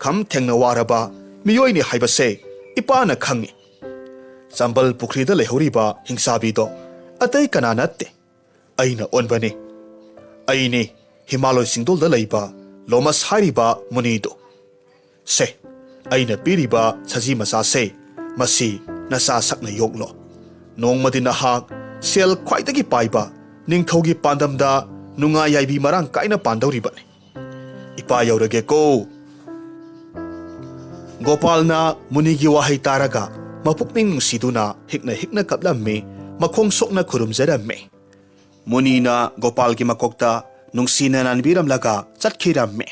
ꯈꯝ ꯊꯦꯡꯅ ꯋꯥꯔꯕ ꯃꯤꯑꯣꯏꯅꯤ ꯍꯥꯏꯕꯁꯦ ꯏꯄꯥꯅ ꯈꯪꯏ꯫ ꯆꯝꯕꯜ ꯄꯨꯈ꯭ꯔꯤꯗ ꯂꯩꯍꯧꯔꯤꯕ ꯍꯤꯡꯆꯥꯕꯤꯗꯣ ꯑꯇꯩ ꯀꯅꯥ ꯅꯠꯇꯦ, ꯑꯩꯅ ꯑꯣꯟꯕꯅꯤ꯫ ꯑꯩꯅꯤ ꯍꯤꯃꯥꯂꯣꯏ ꯆꯤꯡꯗꯣꯜꯗ ꯂꯩꯕ ꯂꯣꯃꯁ ꯍꯥꯏꯔꯤꯕ ꯃꯨꯅꯤꯗꯨ꯫ ꯁꯦ, ꯑꯩꯅ ꯄꯤꯔꯤꯕ ꯁꯖꯤ ꯃꯆꯥꯁꯦ, ꯃꯁꯤ ꯅꯆꯥ ꯁꯛꯅ ꯌꯣꯛꯂꯣ꯫ ꯅꯣꯡꯃꯗꯤ ꯅꯍꯥꯛ ꯁꯦꯜ ꯈ꯭ꯋꯥꯏꯗꯒꯤ ꯄꯥꯏꯕ ꯅꯤꯡꯊꯧꯒꯤ ꯄꯥꯟꯗꯝꯗ ꯅꯨꯡꯉꯥ ꯌꯥꯏꯕꯤ ꯃꯔꯥꯡ ꯀꯥꯏꯅ ꯄꯥꯟꯗꯧꯔꯤꯕꯅꯤ꯫ ꯏꯄꯥ ꯌꯧꯔꯒꯦꯀꯣ꯫ ꯒꯣꯄꯥꯜꯅ ꯃꯨꯅꯤꯒꯤ ꯋꯥꯍꯩ ꯇꯥꯔꯒ ꯃꯄꯨꯛꯅꯤꯡ ꯅꯨꯡꯁꯤꯗꯨꯅ ꯍꯤꯛꯅ ꯍꯤꯛꯅ ꯀꯞꯂꯝꯃꯤ, ꯃꯈꯣꯡ ꯁꯣꯛꯅ ꯈꯨꯔꯨꯝꯖꯔꯝꯃꯤ꯫ ꯃꯨꯅꯤꯅ ꯒꯣꯄꯥꯜꯒꯤ ꯃꯀꯣꯛꯇ ꯅꯨꯡꯁꯤꯅ ꯅꯥꯟꯕꯤꯔꯝꯂꯒ ꯆꯠꯈꯤꯔꯝꯃꯤ꯫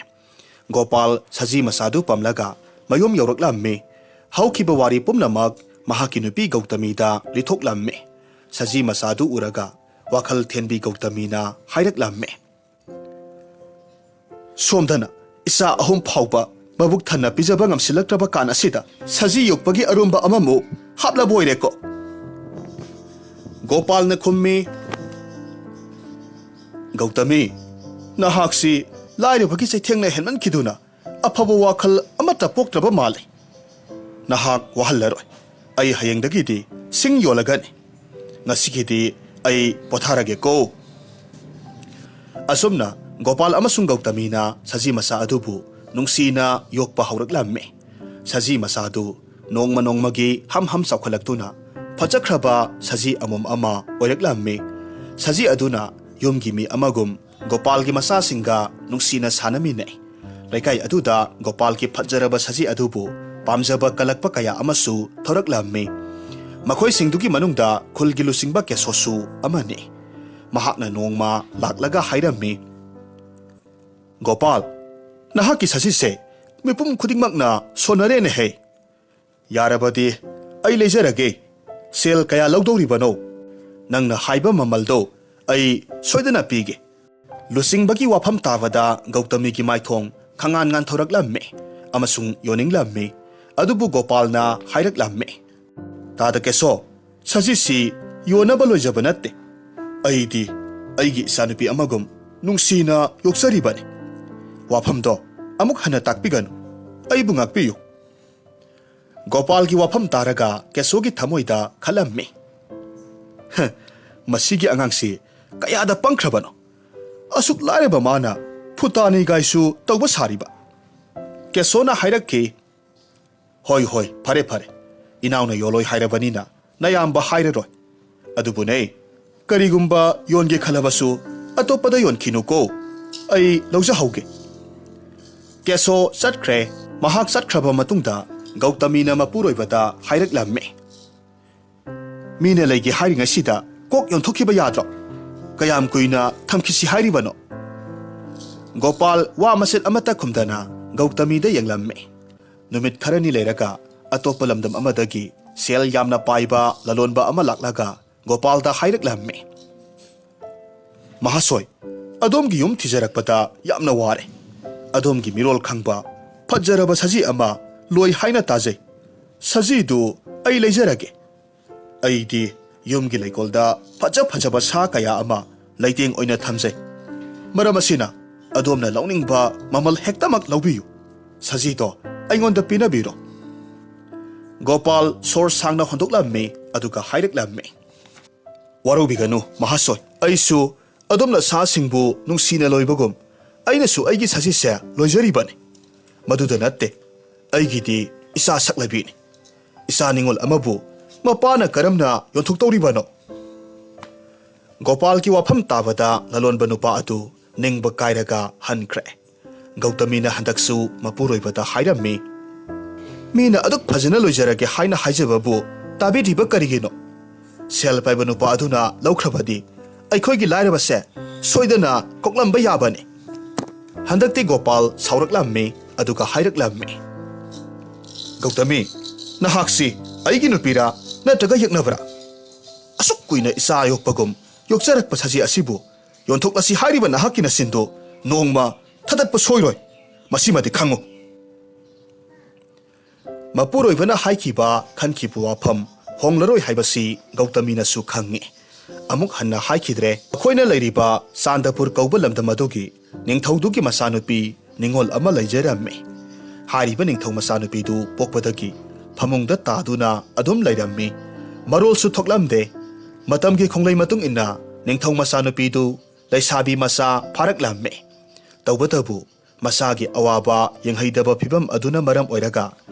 ꯒꯣꯄꯥꯜ ꯁꯖꯤ ꯃꯆꯥꯗꯨ ꯄꯝꯂꯒ ꯃꯌꯨꯝ ꯌꯧꯔꯛꯂꯝꯃꯤ꯫ ꯍꯧꯈꯤꯕ ꯋꯥꯔꯤ ꯄꯨꯝꯅꯃꯛ ꯃꯍꯥꯛꯀꯤ ꯅꯨꯄꯤ ꯒꯧꯇꯃꯤꯗ ꯂꯤꯊꯣꯛꯂꯝꯃꯤ꯫ ꯁꯖꯤ ꯃꯆꯥꯗꯨ ꯎꯔꯒ ꯋꯥꯈꯜ ꯊꯦꯟꯕꯤ ꯒꯧꯇꯃꯤꯅ ꯍꯥꯏꯔꯛꯂꯝꯃꯤ, "ꯁꯣꯝꯗꯅ ꯏꯆꯥ ꯑꯍꯨꯝ ꯐꯥꯎꯕ ꯃꯕꯨꯛ ꯊꯟꯅ ꯄꯤꯖꯕ ꯉꯝꯁꯤꯜꯂꯛꯇ꯭ꯔꯕ ꯀꯥꯟ ꯑꯁꯤꯗ ꯁꯖꯤ ꯌꯣꯛꯄꯒꯤ ꯑꯔꯨꯝꯕ ꯑꯃꯃꯨꯛ ꯍꯥꯞꯂꯕ ꯑꯣꯏꯔꯦꯀꯣ?" ꯒꯣꯄꯥꯜꯅ ꯈꯨꯝꯃꯤ, "ꯒꯧꯇꯃꯤ, ꯅꯍꯥꯛꯁꯤ ꯂꯥꯏꯔꯕꯒꯤ ꯆꯩꯊꯦꯡꯅ ꯍꯦꯟꯃꯟꯈꯤꯗꯨꯅ ꯑꯐꯕ ꯋꯥꯈꯜ ꯑꯃꯠꯇ ꯄꯣꯛꯇ꯭ꯔꯕ ꯃꯥꯜꯂꯤ꯫ ꯅꯍꯥꯛ ꯋꯥꯍꯜꯂꯔꯣꯏ꯫ ꯑꯩ ꯍꯌꯦꯡꯗꯒꯤꯗꯤ ꯁꯤꯡ ꯌꯣꯜꯂꯒꯅꯤ꯫ ꯉꯁꯤꯒꯤꯗꯤ ꯑꯩ ꯄꯣꯊꯥꯔꯒꯦꯀꯣ꯫" ꯑꯁꯨꯝꯅ ꯒꯣꯄꯥꯜ ꯑꯃꯁꯨꯡ ꯒꯧꯇꯃꯤꯅ ꯁꯖꯤ ꯃꯆꯥ ꯑꯗꯨꯕꯨ ꯅꯨꯡꯁꯤꯅ ꯌꯣꯛꯄ ꯍꯧꯔꯛꯂꯝꯃꯤ꯫ ꯁꯖꯤ ꯃꯆꯥꯗꯨ ꯅꯣꯡꯃ ꯅꯣꯡꯃꯒꯤ ꯍꯝ ꯍꯝ ꯆꯥꯎꯈꯠꯂꯛꯇꯨꯅ ꯐꯖꯈ꯭ꯔꯕ ꯁꯖꯤ ꯑꯃꯣꯝ ꯑꯃ ꯑꯣꯏꯔꯛꯂꯝꯃꯤ꯫ ꯁꯖꯤ ꯑꯗꯨꯅ ꯌꯨꯝꯒꯤ ꯃꯤ ꯑꯃꯒꯨꯝ ꯒꯣꯄꯥꯜꯒꯤ ꯃꯆꯥꯁꯤꯡꯒ ꯅꯨꯡꯁꯤꯅ ꯁꯥꯟꯅꯃꯤꯟꯅꯩ꯫ ꯂꯩꯀꯥꯏ ꯑꯗꯨꯗ ꯒꯣꯄꯥꯜꯒꯤ ꯐꯖꯔꯕ ꯁꯖꯤ ꯑꯗꯨꯕꯨ ꯄꯥꯝꯖꯕ ꯀꯜꯂꯛꯄ ꯀꯌꯥ ꯑꯃꯁꯨ ꯊꯣꯔꯛꯂꯝꯃꯤ꯫ ꯃꯈꯣꯏꯁꯤꯡꯗꯨꯒꯤ ꯃꯅꯨꯡꯗ ꯈꯨꯜꯒꯤ ꯂꯨꯆꯤꯡꯕ ꯀꯦꯁꯣꯁꯨ ꯑꯃꯅꯤ꯫ ꯃꯍꯥꯛꯅ ꯅꯣꯡꯃ ꯂꯥꯛꯂꯒ ꯍꯥꯏꯔꯝꯃꯤ, "ꯒꯣꯄꯥꯜ, ꯅꯍꯥꯛꯀꯤ ꯁꯖꯤꯁꯦ ꯃꯤꯄꯨꯝ ꯈꯨꯗꯤꯡꯃꯛꯅ ꯁꯣꯟꯅꯔꯦꯅꯦꯍꯦ꯫ ꯌꯥꯔꯕꯗꯤ ꯑꯩ ꯂꯩꯖꯔꯒꯦ꯫ ꯁꯦꯜ ꯀꯌꯥ ꯂꯧꯗꯧꯔꯤꯕꯅꯣ? ꯅꯪꯅ ꯍꯥꯏꯕ ꯃꯃꯜꯗꯣ ꯑꯩ ꯁꯣꯏꯗꯅ ꯄꯤꯒꯦ꯫" ꯂꯨꯆꯤꯡꯕꯒꯤ ꯋꯥꯐꯝ ꯇꯥꯕꯗ ꯒꯧꯇꯃꯤꯒꯤ ꯃꯥꯏꯊꯣꯡ ꯈꯉꯥꯟ ꯉꯥꯟꯊꯣꯔꯛꯂꯝꯃꯤ ꯑꯃꯁꯨꯡ ꯌꯣꯟꯅꯤꯡꯂꯝꯃꯤ꯫ ꯑꯗꯨꯕꯨ ꯒꯣꯄꯥꯜꯅ ꯍꯥꯏꯔꯛꯂꯝꯃꯤ, "ꯇꯥꯗ ꯀꯦꯁꯣ, ꯁꯖꯤꯁꯤ ꯌꯣꯟꯅꯕ ꯂꯣꯏꯖꯕ ꯅꯠꯇꯦ꯫ ꯑꯩꯗꯤ ꯑꯩꯒꯤ ꯏꯆꯥꯅꯨꯄꯤ ꯑꯃꯒꯨꯝ ꯅꯨꯡꯁꯤꯅ ꯌꯣꯛꯆꯔꯤꯕꯅꯤ꯫ ꯋꯥꯐꯝꯗꯣ ꯑꯃꯨꯛ ꯍꯟꯅ ꯇꯥꯛꯄꯤꯒꯅꯨ꯫ ꯑꯩꯕꯨ ꯉꯥꯛꯄꯤꯌꯨ꯫" ꯒꯣꯄꯥꯜꯒꯤ ꯋꯥꯐꯝ ꯇꯥꯔꯒ ꯀꯦꯁꯣꯒꯤ ꯊꯃꯣꯏꯗ ꯈꯜꯂꯝꯃꯤ, "ꯍ, ꯃꯁꯤꯒꯤ ꯑꯉꯥꯡꯁꯤ ꯀꯌꯥꯗ ꯄꯪꯈ꯭ꯔꯕꯅꯣ? ꯑꯁꯨꯛ ꯂꯥꯏꯔꯕ ꯃꯥꯅ ꯐꯨꯇꯥꯅꯤ ꯒꯥꯏꯁꯨ ꯇꯧꯕ ꯁꯥꯔꯤꯕ꯫" ꯀꯦꯁꯣꯅ ꯍꯥꯏꯔꯛꯈꯤ, "ꯍꯣꯏ, ꯍꯣꯏ, ꯐꯔꯦ, ꯐꯔꯦ꯫ ꯏꯅꯥꯎꯅ ꯌꯣꯜꯂꯣꯏ ꯍꯥꯏꯔꯕꯅꯤꯅ ꯅꯌꯥꯝꯕ ꯍꯥꯏꯔꯔꯣꯏ꯫ ꯑꯗꯨꯕꯨꯅꯦ, ꯀꯔꯤꯒꯨꯝꯕ ꯌꯣꯟꯒꯦ ꯈꯜꯂꯕꯁꯨ ꯑꯇꯣꯞꯄꯗ ꯌꯣꯟꯈꯤꯅꯨꯀꯣ, ꯑꯩ ꯂꯧꯖꯍꯧꯒꯦ꯫ ꯀꯦꯁꯣ ꯆꯠꯈ꯭ꯔꯦ꯫ ꯃꯍꯥꯛ ꯆꯠꯈ꯭ꯔꯕ ꯃꯇꯨꯡꯗ ꯒꯧꯇꯃꯤꯅ ꯃꯄꯨꯔꯣꯏꯕꯗ ꯍꯥꯏꯔꯛꯂꯝꯃꯤ, "ꯃꯤꯅ ꯂꯩꯒꯦ ꯍꯥꯏꯔꯤꯉꯩꯁꯤꯗ ꯀꯣꯛ ꯌꯣꯟꯊꯣꯛꯈꯤꯕ ꯌꯥꯗ꯭ꯔꯣ? ꯀꯌꯥꯝ ꯀꯨꯏꯅ ꯊꯝꯈꯤꯁꯤ ꯍꯥꯏꯔꯤꯕꯅꯣ?" ꯒꯣꯄꯥꯜ ꯋꯥ ꯃꯆꯦꯠ ꯑꯃꯠꯇ ꯈꯨꯝꯗꯅ ꯒꯧꯇꯃꯤꯗ ꯌꯦꯡꯂꯝꯃꯤ꯫ ꯅꯨꯃꯤꯠ ꯈꯔꯅꯤ ꯂꯩꯔꯒ ꯑꯇꯣꯞꯄ ꯂꯝꯗꯝ ꯑꯃꯗꯒꯤ ꯁꯦꯜ ꯌꯥꯝꯅ ꯄꯥꯏꯕ ꯂꯂꯣꯟꯕ ꯑꯃ ꯂꯥꯛꯂꯒ ꯒꯣꯄꯥꯜꯗ ꯍꯥꯏꯔꯛꯂꯝꯃꯤ, "ꯃꯍꯥꯁꯣꯏ, ꯑꯗꯣꯝꯒꯤ ꯌꯨꯝ ꯊꯤꯖꯔꯛꯄꯗ ꯌꯥꯝꯅ ꯋꯥꯔꯦ꯫ ꯑꯗꯣꯝꯒꯤ ꯃꯤꯔꯣꯜ ꯈꯪꯕ ꯐꯖꯔꯕ ꯁꯖꯤ ꯑꯃ ꯂꯣꯏ ꯍꯥꯏꯅ ꯇꯥꯖꯩ꯫ ꯁꯖꯤꯗꯨ ꯑꯩ ꯂꯩꯖꯔꯒꯦ꯫ ꯑꯩꯗꯤ ꯌꯨꯝꯒꯤ ꯂꯩꯀꯣꯜꯗ ꯐꯖ ꯐꯖꯕ ꯁꯥ ꯀꯌꯥ ꯑꯃ ꯂꯩꯇꯦꯡ ꯑꯣꯏꯅ ꯊꯝꯖꯩ꯫ ꯃꯔꯝ ꯑꯁꯤꯅ ꯑꯗꯣꯝꯅ ꯂꯧꯅꯤꯡꯕ ꯃꯃꯜ ꯍꯦꯛꯇꯃꯛ ꯂꯧꯕꯤꯌꯨ꯫ ꯁꯖꯤꯗꯣ ꯑꯩꯉꯣꯟꯗ ꯄꯤꯅꯕꯤꯔꯣ꯫" ꯒꯣꯄꯥꯜ ꯁꯣꯔ ꯁꯥꯡꯅ ꯍꯣꯟꯗꯣꯛꯂꯝꯃꯤ, ꯑꯗꯨꯒ ꯍꯥꯏꯔꯛꯂꯝꯃꯤ, "ꯋꯥꯔꯧꯕꯤꯒꯅꯨ ꯃꯍꯥꯁꯣꯏ, ꯑꯩꯁꯨ ꯑꯗꯣꯝꯅ ꯁꯥꯁꯤꯡꯕꯨ ꯅꯨꯡꯁꯤꯅ ꯂꯣꯏꯕꯒꯨꯝ ꯑꯩꯅꯁꯨ ꯑꯩꯒꯤ ꯁꯖꯤꯁꯦ ꯂꯣꯏꯖꯔꯤꯕꯅꯤ꯫ ꯃꯗꯨꯗ ꯅꯠꯇꯦ, ꯑꯩꯒꯤꯗꯤ ꯏꯆꯥ ꯁꯛꯂꯕꯤꯅꯤ꯫ ꯏꯆꯥ ꯅꯤꯉꯣꯜ ꯑꯃꯕꯨ ꯃꯄꯥꯅ ꯀꯔꯝꯅ ꯌꯣꯟꯊꯣꯛꯇꯧꯔꯤꯕꯅꯣ?" ꯒꯣꯄꯥꯜꯒꯤ ꯋꯥꯐꯝ ꯇꯥꯕꯗ ꯂꯂꯣꯟꯕ ꯅꯨꯄꯥ ꯑꯗꯨ ꯅꯤꯡꯕ ꯀꯥꯏꯔꯒ ꯍꯟꯈ꯭ꯔꯦ꯫ ꯒꯧꯇꯃꯤꯅ ꯍꯟꯗꯛꯁꯨ ꯃꯄꯨꯔꯣꯏꯕꯗ ꯍꯥꯏꯔꯝꯃꯤ, "ꯃꯤꯅ ꯑꯗꯨꯛ ꯐꯖꯅ ꯂꯣꯏꯖꯔꯒꯦ ꯍꯥꯏꯅ ꯍꯥꯏꯖꯕꯕꯨ ꯇꯥꯕꯤꯗ꯭ꯔꯤꯕ ꯀꯔꯤꯒꯤꯅꯣ? ꯁꯦꯜ ꯄꯥꯏꯕ ꯅꯨꯄꯥ ꯑꯗꯨꯅ ꯂꯧꯈ꯭ꯔꯕꯗꯤ ꯑꯩꯈꯣꯏꯒꯤ ꯂꯥꯏꯔꯕꯁꯦ ꯁꯣꯏꯗꯅ ꯀꯣꯛꯂꯝꯕ ꯌꯥꯕꯅꯤ꯫" ꯍꯟꯗꯛꯇꯤ ꯒꯣꯄꯥꯜ ꯁꯥꯎꯔꯛꯂꯝꯃꯤ, ꯑꯗꯨꯒ ꯍꯥꯏꯔꯛꯂꯝꯃꯤ, "ꯒꯧꯇꯃꯤ, ꯅꯍꯥꯛꯁꯤ ꯑꯩꯒꯤ ꯅꯨꯄꯤꯔꯥ ꯅꯠꯇ꯭ꯔꯒ ꯌꯦꯛꯅꯕ꯭ꯔꯥ? ꯑꯁꯨꯛ ꯀꯨꯏꯅ ꯏꯆꯥ ꯌꯣꯛꯄꯒꯨꯝ ꯌꯣꯛꯆꯔꯛꯄ ꯁꯖꯤ ꯑꯁꯤꯕꯨ ꯌꯣꯟꯊꯣꯛꯂꯁꯤ ꯍꯥꯏꯔꯤꯕ ꯅꯍꯥꯛꯀꯤ ꯅꯆꯤꯟꯗꯨ ꯅꯣꯡꯃ ꯊꯥꯗꯠꯄ ꯁꯣꯏꯔꯣꯏ꯫ ꯃꯁꯤꯃꯗꯤ ꯈꯪꯉꯨ꯫" ꯃꯄꯨꯔꯣꯏꯕꯅ ꯍꯥꯏꯈꯤꯕ ꯈꯟꯈꯤꯕ ꯋꯥꯐꯝ ꯍꯣꯡꯂꯔꯣꯏ ꯍꯥꯏꯕꯁꯤ ꯒꯧꯇꯃꯤꯅꯁꯨ ꯈꯪꯉꯤ꯫ ꯑꯃꯨꯛ ꯍꯟꯅ ꯍꯥꯏꯈꯤꯗ꯭ꯔꯦ꯫ ꯑꯩꯈꯣꯏꯅ ꯂꯩꯔꯤꯕ ꯆꯥꯟꯗꯄꯨꯔ ꯀꯧꯕ ꯂꯝꯗꯝ ꯑꯗꯨꯒꯤ ꯅꯤꯡꯊꯧꯗꯨꯒꯤ ꯃꯆꯥꯅꯨꯄꯤ ꯅꯤꯉꯣꯜ ꯑꯃ ꯂꯩꯖꯔꯝꯃꯤ꯫ ꯍꯥꯏꯔꯤꯕ ꯅꯤꯡꯊꯧ ꯃꯆꯥꯅꯨꯄꯤꯗꯨ ꯄꯣꯛꯄꯗꯒꯤ ꯐꯃꯨꯡꯗ ꯇꯥꯗꯨꯅ ꯑꯗꯨꯝ ꯂꯩꯔꯝꯃꯤ꯫ ꯃꯔꯣꯜꯁꯨ ꯊꯣꯛꯂꯝꯗꯦ꯫ ꯃꯇꯝꯒꯤ ꯈꯣꯡꯂꯩ ꯃꯇꯨꯡ ꯏꯟꯅ ꯅꯤꯡꯊꯧ ꯃꯆꯥꯅꯨꯄꯤꯗꯨ ꯂꯩꯁꯥꯕꯤ ꯃꯆꯥ ꯐꯥꯔꯛꯂꯝꯃꯤ꯫ ꯇꯧꯕꯇꯕꯨ ꯃꯆꯥꯒꯤ ꯑꯋꯥꯕ ꯌꯦꯡꯍꯩꯗꯕ ꯐꯤꯚꯝ ꯑꯗꯨꯅ ꯃꯔꯝ ꯑꯣꯏꯔꯒ